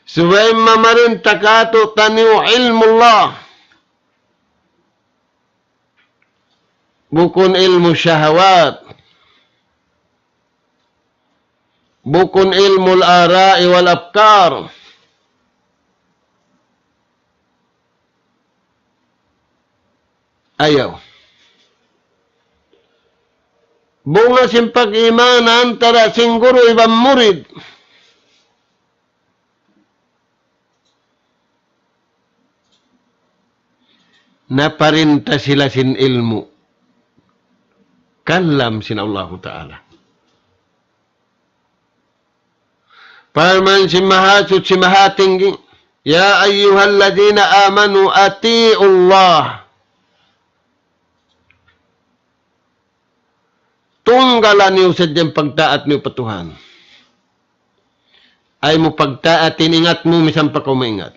Subay mamarinta kātu'niyu ilmu Allah. Bukun ilmu shahawat. Bukun ilmu al-ara'i wal afkar. Ayaw. Bunga sin pag-iman antara sin guru iban murid. Naparinta sila sin ilmu'. Kalam sin Allahu Ta'ala. Parman sin Mahasuchi Mahatinggi, يا أيها الذين آمنوا أطيعوا الله. Tunggala niyu sadja in pagtaat niyu pa Tuhan. Ayaw mu pagtaatin ingat mu, misan pa kaw maingat.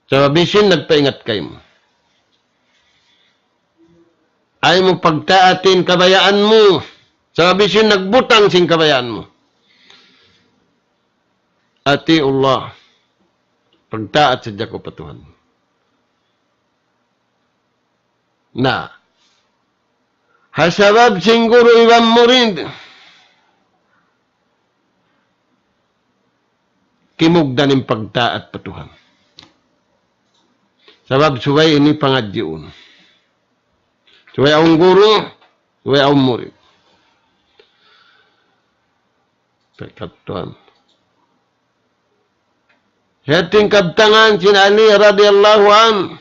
Sabab hisiyu in nagpaingat kaymu? Ayaw mu pagtaatin kabayaan mu. Sabab hisiyu in nagbutang sin kabayaan mu? أطيعوا الله. Pagtaat sadja kaw pa Tuhan. Na, ha sabab sin guru iban murid, kimugdan in pagtaat pa Tuhan. Sabab subay ini pangadjiun. Subay awn guru, subay awn murid. Pagkatuan. Hāti in kabtangan sin Ali radiyallahu anhu.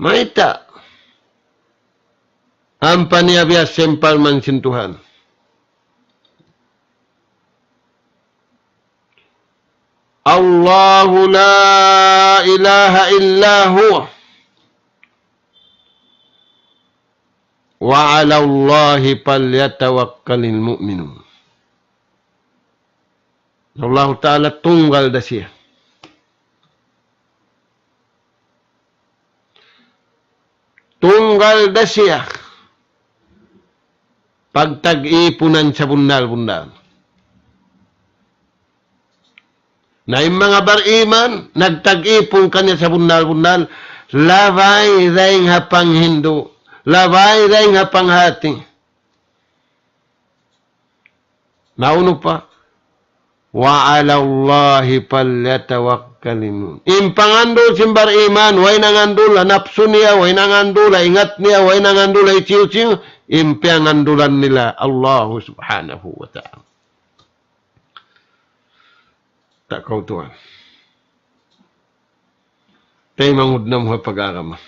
Mayta'? Ampa niya biya' sin parman sin Tuhan. الله لا إله إلا هو وعلى الله فليتوكل المؤمنون. Allahu Ta'ala tunggal da siya. Tunggal da siya. Pagtag-ipunan sabunnal-bunnal. Na in manga bariman, nagtag-ipun kaniya sabunnal-bunnal, labay dayn ha panghindu', labay dayn ha panghāti. Na unu pa? وعلى الله فليتوكل المؤمنون. In pangandul sin bariman, way nangandul ha napsu niya, way nangandul ha ingat niya, way nangandul ha hisiyu-siyu, in piyangandulan nila Allahu Subhanahu wa Ta'ala. Ta' kaw tuwan. Taymanghud namu' ha pag-agama.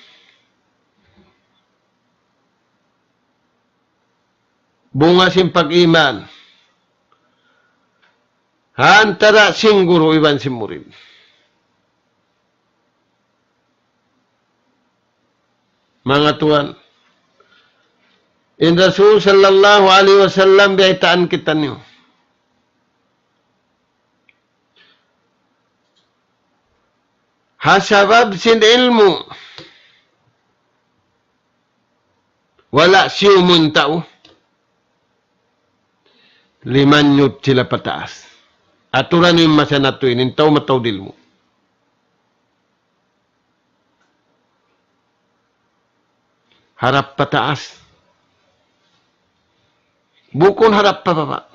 Bunga sin pag-iman. Ha antara' sin guru iban sin murid. Manga tuwan, in Rasul sallallahu alayhi wasallam biyaytaan kitaniyu. Ha sabab sin ilmu', wala' siyumun tau. Limanyud sila pataas. Aturan in masa natu' ini, in tau mataud ilmu'. Harap pataas. Bukun harap pababa'.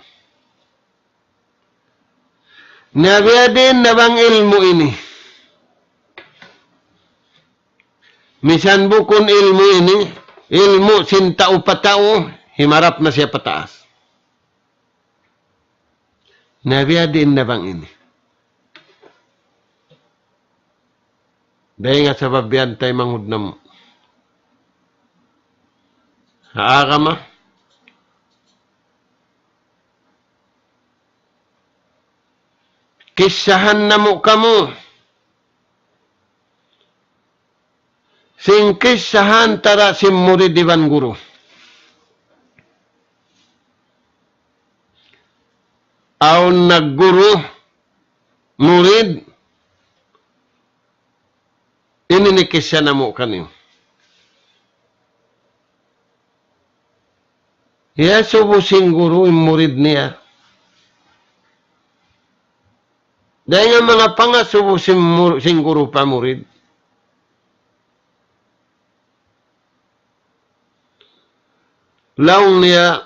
Na biya' diin na bang ilmu' ini. Misan bukun ilmu' ini, ilmu' sin tau pa tau, himarap na siya pataas. Na biya' diin na bang ini. Dayn ha sabab yan taymanghud namu'. Ha agama. Kissahan namu' kamu. Sin kissahan antara' sin murid iban guru. Awn nagguru, murid, ini in kissa namu' kaniyu. Iyasubu sin guru in murid niya. Dayn ha manga pangasubu sin mur-, sin guru pa murid. Laung niya,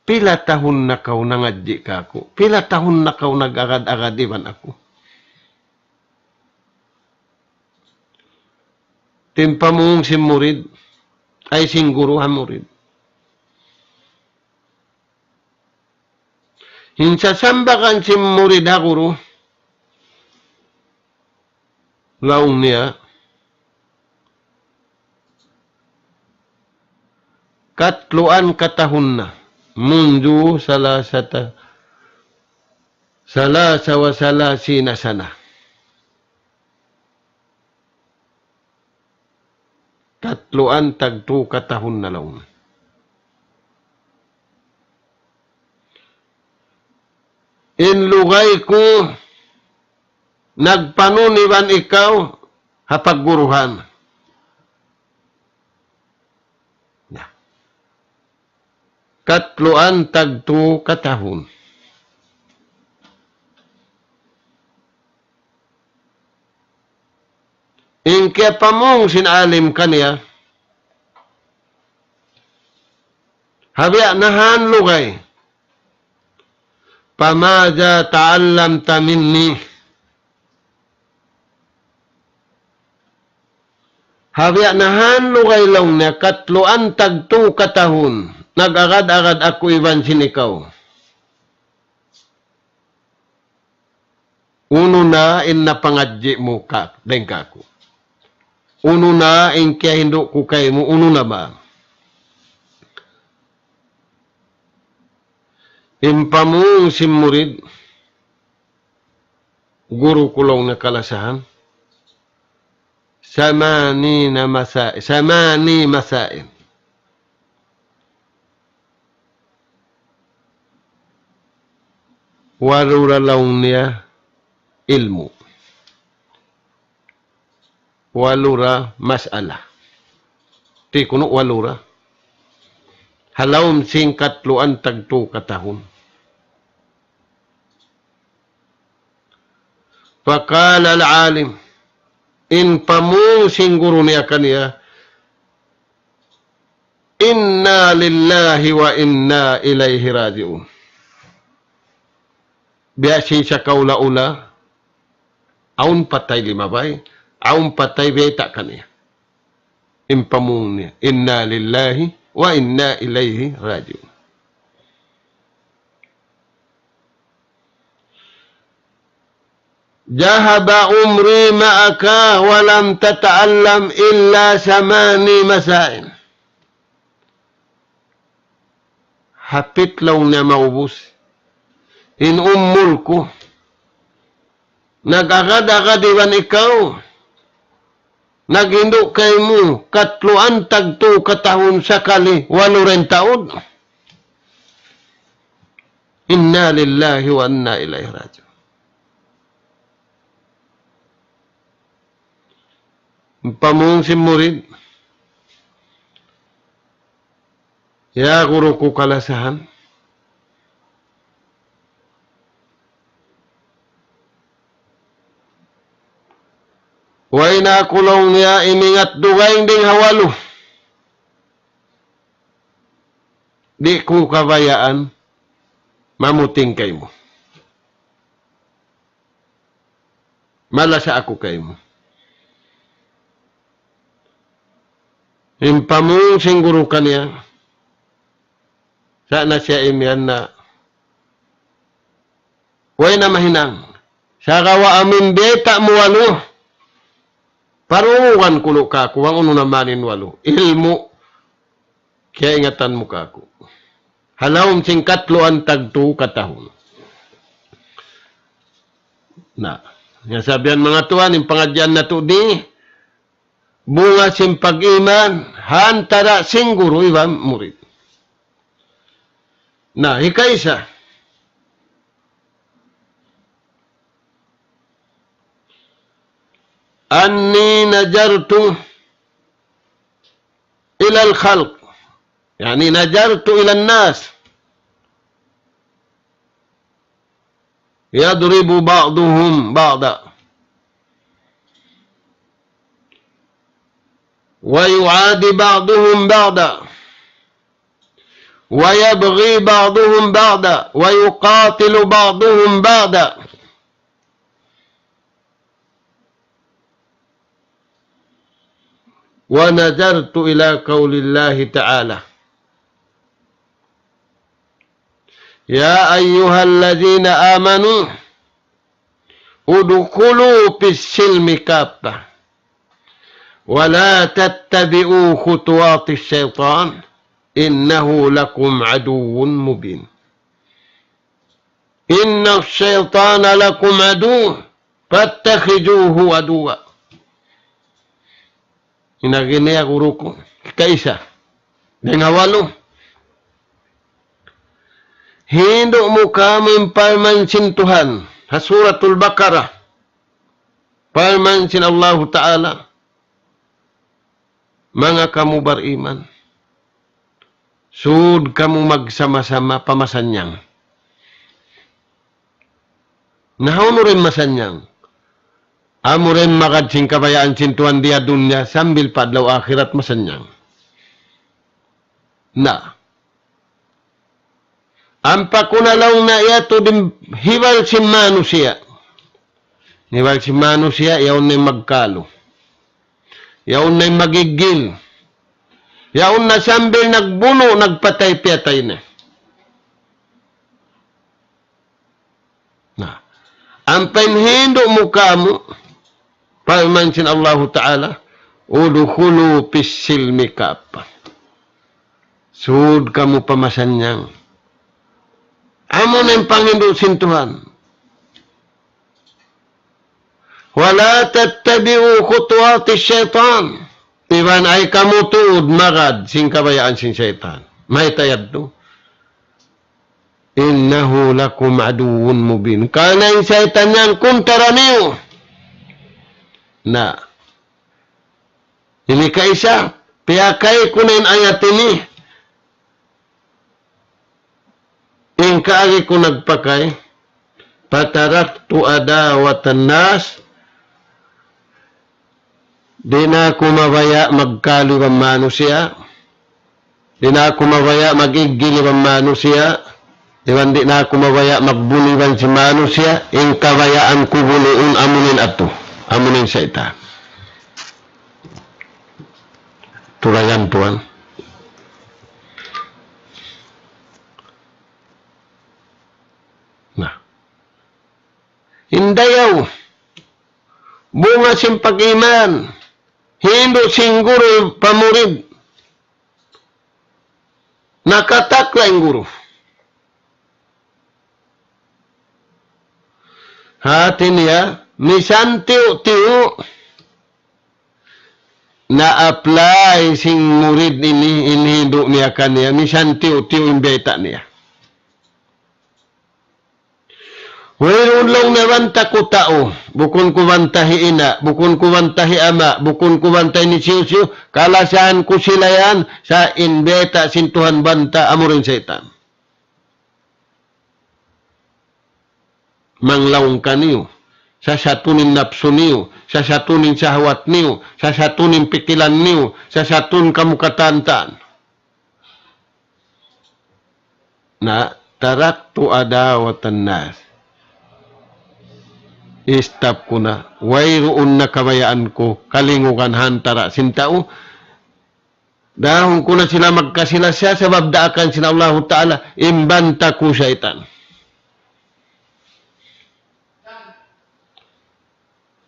"Pila tahun na kaw nangadji' kāku'? Pila tahun na kaw nag-agad-agad iban aku?" Timpamung sin murid, ay sin guru ha murid. In sasambagan sin murid ha guru, laung niya, katluan katahun na, منذ ثلاثة، ثلاث وثلاثين سنة. Katluan tagtu katahun na laung. In lugay ku nagpanun iban ikaw ha pagguruhan. Na. Katluan tagtu katahun. In kiyapamung sin alim kaniya, ha biya' na han lugay, فماذا تعلمت مني؟ Ha biya' na han lugay laung niya, katluan tagtu katahun, nag-agad-agad aku iban sin ikaw. Unu na in napangadji' mu ka-, dayn kāku'? Unu na in kiyahindu' ku kaymu, unu na ba? In pamung sin murid, guru ku laung niya kalasahan, ثمانين مسا-، ثماني مسائل. Walu ra laung niya ilmu'. Walu ra mas'ala. Ti kunu' walu ra. Ha lawm sin katluan tagtu katahun. فقال العالم, in pamung sin guru niya kaniya, إنا لله وإنا إليه راجعون. Biya' sin sakaula-ula, awn patay limabay, awn patay biyayta' kaniya. In pamung niya, إنا لله وإنا إليه راجعون. ذهب عمري معك ولم تتعلم إلا ثماني مسائل. Hapit laung niya maubus in umul ku. Nag-agad-agad iban ikaw. Naghindu' kaymu, katluan tagtu katahun sakali, walu ra in taud. إنا لله وإنا إليه راجعون. Pamung sin murid, "Ya guru ku kalasahan, way na aku laung niya imingat dugaing dayng ha walu. Di' ku kabayaan mamuting kaymu. Malasa aku kaymu." In pamung sin guru kaniya, sa' na siya imiyan na, "Way na mahinang. Sagawa' amu in bayta' mu walu, parungugan kunu' kāku', bang unu na man in walu ilmu' kiyaingatan mu kāku'." Ha lawm sin katluan tagtu katahun. Na, ya sabihan manga tuwan, in pangadjian natu' di, bunga sin pag-iman, ha antara' sin guru iban murid. Na, hikaisa, أني نظرت إلى الخلق، يعني نظرت إلى الناس، يضرب بعضهم بعضا، ويعادي بعضهم بعضا، ويبغي بعضهم بعضا، ويقاتل بعضهم بعضا. ونظرت إلى قول الله تعالى: يا أيها الذين آمنوا ادخلوا في السلم كافة ولا تتبعوا خطوات الشيطان إنه لكم عدو مبين. إن الشيطان لكم عدو فاتخذوه عدوا. In agi niya guru ku, kaisa. Dayng ha walu. Hindu' mu kāmu' in parman sin Tuhan. Ha Suratul Baqarah. Parman sin Allahu Ta'ala. Manga kamu bariman. Sud kamu magsama-sama pa masannyang. Na hawnu ra in masannyang? Amu ra in magad sin kabayaan sin Tuhan di ha dunya sambil pa adlaw akhirat masannyang. Na. Ampa ku na laung niya yadtu di' hibal sin manusiya'. Hibal sin manusiya', yaun na in magkalu. Yaun na in magiggil. Yaun na sambil nagbunu', nagpatay-piyatay na. Na. Ampa in hindu' mu kāmu', parman sin Allahu Ta'ala, ادخلوا في السلم كافة. Sud kamu pa masannyang. Amu na in panghindu' sin Tuhan. ولا تتبعوا خطوات الشيطان. Iban ayaw kamu tuud magad sin kabayaan sin saytan. Mayta' yadtu? إنه لكم عدو مبين. Karna' in saytan yan kuntara niyu. Na. Ini kaisa, piyakay ku na in ayat ini. In kaagi ku nagpakay, فتركت عداوة الناس, di' na aku mabaya' magkalu iban manusiya', di' na aku mabaya' mag-iggil iban manusiya', iban di' na aku mabaya' magbunu' iban sin manusiya', in kabayaan ku bunuun amu na in yadtu, amu na in saytan. Tulayan tuwan. Na. In dayaw, bunga sin pag-iman, hindu' sin guru pa murid. Nakatakla in guru. Hati niya, misan tiyu'-tiyu' na-apply sin murid ini in hindu' niya kaniya, misan tiyu'-tiyu' in bayta' niya. Wayruun laung niya banta ku tau, bukun ku banta hi ina', bukun ku banta hi ama', bukun ku banta hi hisiyu-siyu, kalasahan ku sila yan, sa' in bayta' sin Tuhan banta, amu ra in saytan. Manglaung kaniyu, sasatun in napsu niyu, sasatun in sahwat niyu, sasatun in pikilan niyu, sasatun kamu katan-katan. Na, تركت عداوة الناس. Istap ku na, wayruun na kabayaan ku kalingugan ha antara' sin tau. Dahun ku na sila magkasila-sila sabab daakan sin Allahu Ta'ala, in banta ku saytan.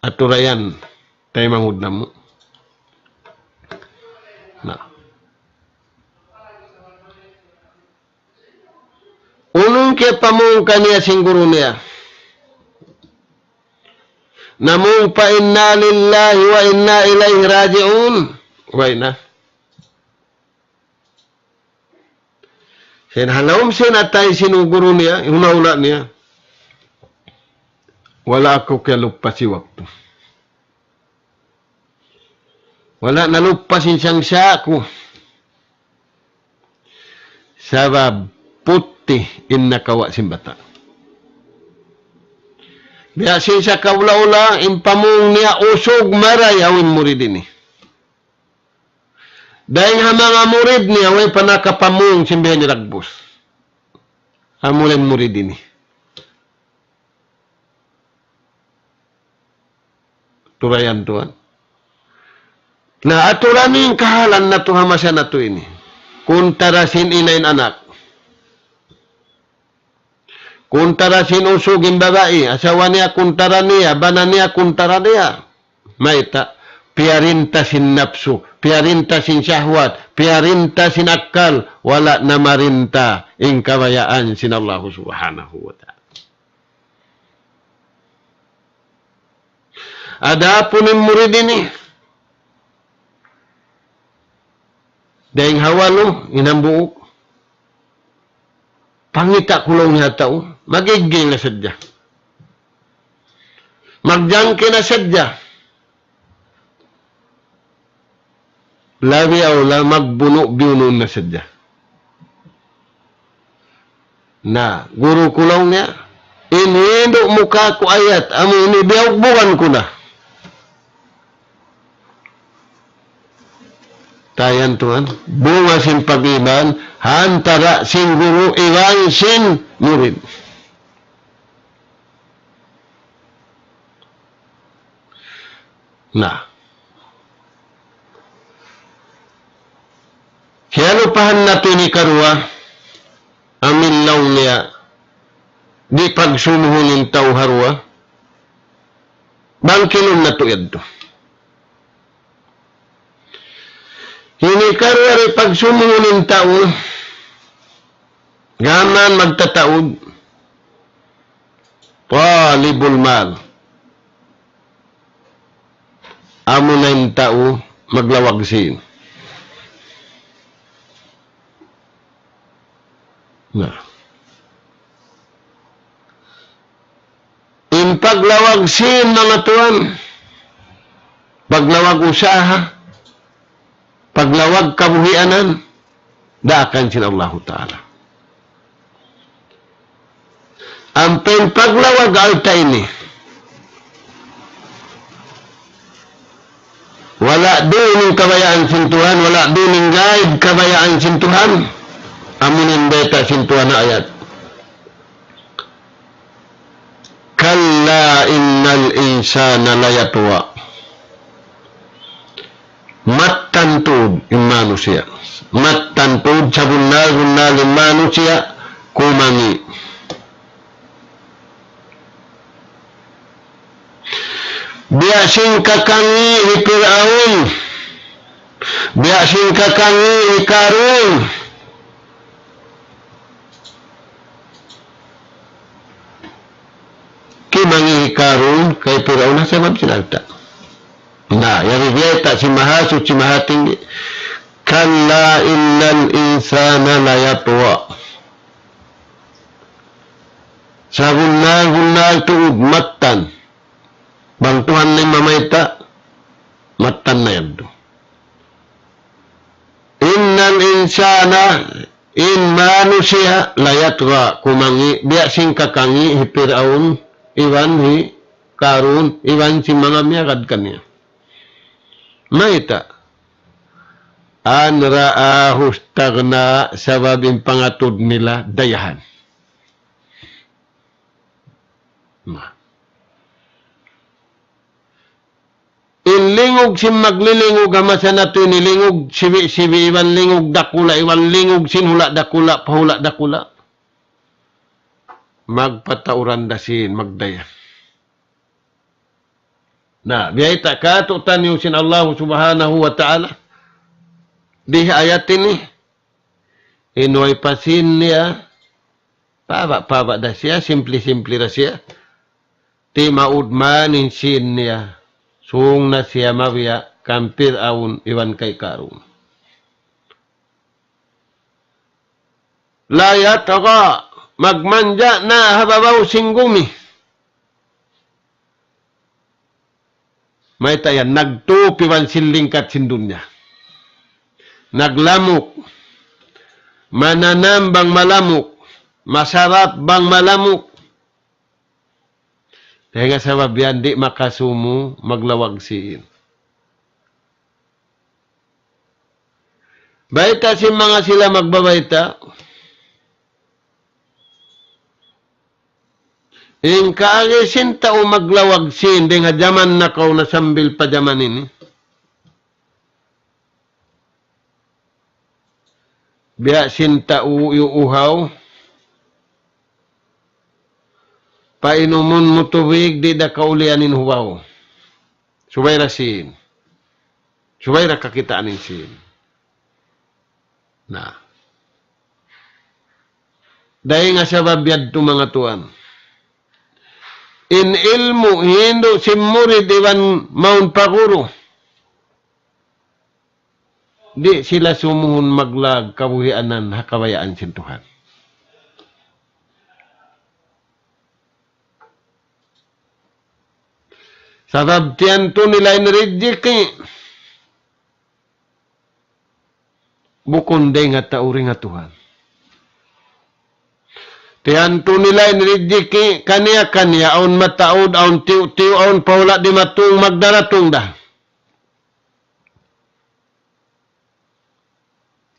Aturayan, taymanghud namu'. Na. Unu in kiyapamung kaniya sin guru niya? Namung pa إنا لله وإنا إليه راجعون. Way na. Sin ha lawm sin atay sin guru niya, hula'-hula' niya. Wala' aku kiyaluppas in waktu. Wala' naluppas in sangsa' ku. Sabab puti' in nakawa' sin bata'. Biya' sin sa kaula-ula, in pamung niya usug marayaw in murid ini. Dayng ha manga murid niya, way pa nakapamung sin biya' ini dagbus. Amu in murid ini. Turayan tuwan. Na aturan in kahalan natu' ha masa natu' ini. Kuntara sin ina in anak. Kuntara sin usug in babai, asawa niya kuntara niya, bana niya kuntara niya. Mayta', piyarinta sin napsu, piyarinta sin sahwat, piyarinta sin akkal, wala' namarinta in kabayaan sin Allahu Subhanahu wa Ta'ala. Adapun in murid ini, dayng ha walu, in hambuuk. Pangita' ku laung niya ha tau, magigil na sadja. Magjangki na sadja. Labi awla magbunu' biyunuun na sadja. Na, guru ku laung niya, in hindu' mu kāku' ayat, amu ini biyugbugan ku na. Tayan tuwan, bunga sin pag-iman, ha antara' sin guru iban sin murid. Na. Kiyalupahan natu' ini karuwa, amu in laung niya, di' pagsumuhun in tau ha duwa, bangkilun natu' yadtu. Ini karuwa di' pagsumuhun in tau, gām magtataud, talibul mal. Amu na in tau maglawag sīn. Na. In paglawag sīn, manga tuwan, paglawag usaha, paglawag kabuhianan, daakan sin Allahu Ta'ala. Ampa in paglawag alta' ini, wala' duun in kabayaan sin Tuhan, wala' duun in gaid kabayaan sin Tuhan, amu in bayta' sin Tuhan ha ayat. كلا إن الإنسان ليطغى. Mattan tuud in manusiya'. Mattan tuud sabunnal-bunnal in manusiya' kumangi'. Biya' sin kakangi' hi Pir'aun. Biya' sin kakangi' hi Karun. Kimangi' hi Karun kay Pir'aun ha sabab sin alta'. Na, yari biyayta' sin Mahasuchi Mahatinggi. كلا إن الإنسان ليطغى. Sabunnal-bunnal tuud mattan. Bang Tuhan na in mamayta', mattan na yadtu. إن الإنسان, in manusiya', ليطغى, kumangi', biya' sin kakangi' hi Pir'aun, iban hi Karun, iban sin manga miyagad kaniya. Mayta'? أن رآه استغنى, sabab in pangatud nila dayahan. Na. In lingug sin maglilingug ha masa natu' ini, lingug sibi'-sibi', iban lingug dakula', iban lingug sin hula' dakula' pa hula' dakula'. Magpatauran da sin magdaya. Na, biyayta' kātu'niyu sin Allah Subhanahu wa Ta'ala. Di ha ayat ini, in way pa sin niya, paba'-paba' da siya, simpli-simpli da siya. Timaud man in sin niya, sūng na siya mabiya' kan Pir'aun iban kay Karun. لا يطغى, magmanja' na ha babaw sin gumi. Mayta' yan, nagtup iban sin lingkat sin dunya. Naglamuk. Mananam bang malamuk. Masarap bang malamuk. Dayn ha sabab yan di' makasumu maglawag sīn. Bayta' sin manga sila magbabayta'. In kaagi sin tau maglawag sīn dayn ha jaman nakauna sambil pa jaman ini. Biya' sin tau iyuuhaw. Painumun mu tubig, di' da kaulian in huwaw. Subay da sīn. Subay da kakitaan in sīn. Na. Dayn ha sabab yadtu manga tuwan. In ilmu' hindu' sin murid iban mawn pa guru. Di' sila sumuhun maglag kabuhianan ha kabayaan sin Tuhan. Sabab tiyantu nila in rijiki'. Bukun dayn ha tau, dayn ha Tuhan. Tiyantu nila in rijiki', kaniya-kaniya, awn mataud, awn tiyu'-tiyu', awn pa hula' dimatung, magdaratung da.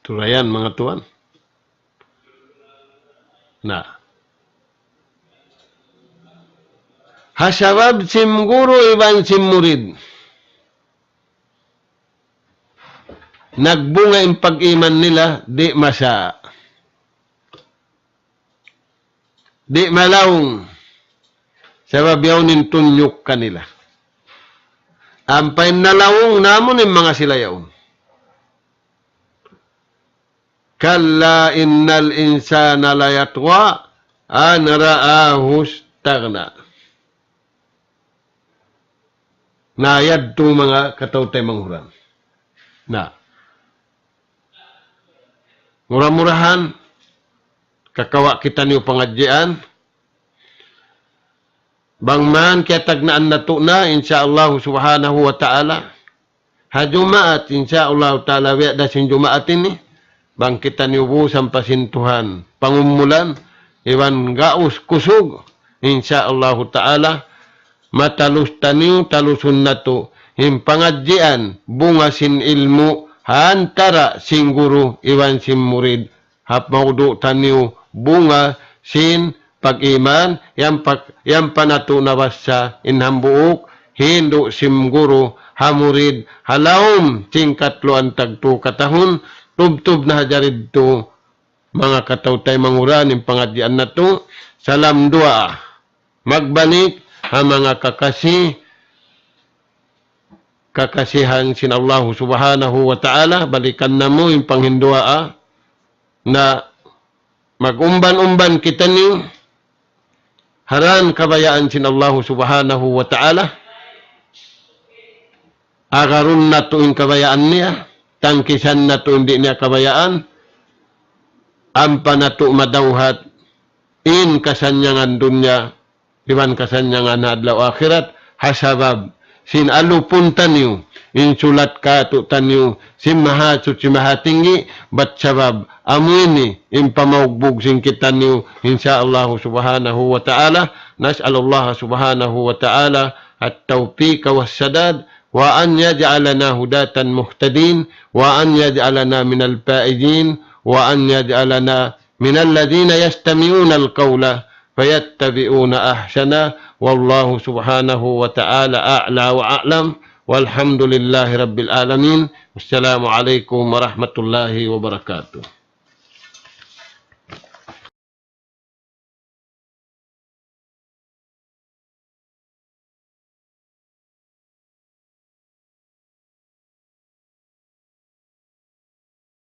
Tulayan, manga tuwan. Na. Ha sabab sin guru iban sin murid. Nagbunga in pag-iman nila, di' masa. Di' malaung. Sabab yaun in tunyuk kanila. Ampa in nalaung, na amu in manga sila yaun. كلا إن الإنسان ليطغى أن رآه استغنى. Na yadtu manga kataw-taymanghuran. Na. Mura-murahan, kakawa' kitaniyu pangadjian. Bang man kiyatagnaan natu' na, insya Allah subhanahu wa ta'ala. Ha Jumaat, insya Allah ta'ala, biya' da sin Jumaat ini. Bang kitaniyu busan pa sin Tuhan pangumulan, iban gaus kusug, insya Allah ta'ala, matalus taniyu, talusun natu', in pangadjian, bunga sin ilmu', ha antara sin guru, iban sin murid, ha maudu' taniyu, bunga sin pag-iman, yan pa, yan pa natu' nabassa, in hambuuk, hindu' sin guru, ha murid, ha lawm, sin katluan tagtu katahun, tubtub na ha jaridtu, manga kataw-taymanghuran, in pangadjian natu', salam duwaa. Magbalik ha manga kakasi, kakasihan sin Allahu Subhanahu wa Ta'ala, balikan namu' in panghinduwaa, na mag-umban-umban kitaniyu, ha rān kabayaan sin Allahu Subhanahu wa Ta'ala, agarun natu' in kabayaan niya, tangkisan natu' in di' niya kabayaan, ampa natu' madawhat in kasannyangan dunya, iban kasannyangan adlaw akhirat, ha sabab sin alupun taniyu, in sulat kātu'niyu, sin Mahasuchi Mahatinggi, bat sabab amu ini, in pamaugbug sin kitaniyu, insya Allah Subhanahu wa Ta'ala, نسأل الله سبحانه وتعالى التوفيق والسداد، وأن يجعلنا هداة مهتدين، وأن يجعلنا من الفائزين، وأن يجعلنا من الذين يستمعون القول فيتبعون أحسنه، والله سبحانه وتعالى أعلى وأعلم، والحمد لله رب العالمين. والسلام عليكم ورحمة الله وبركاته.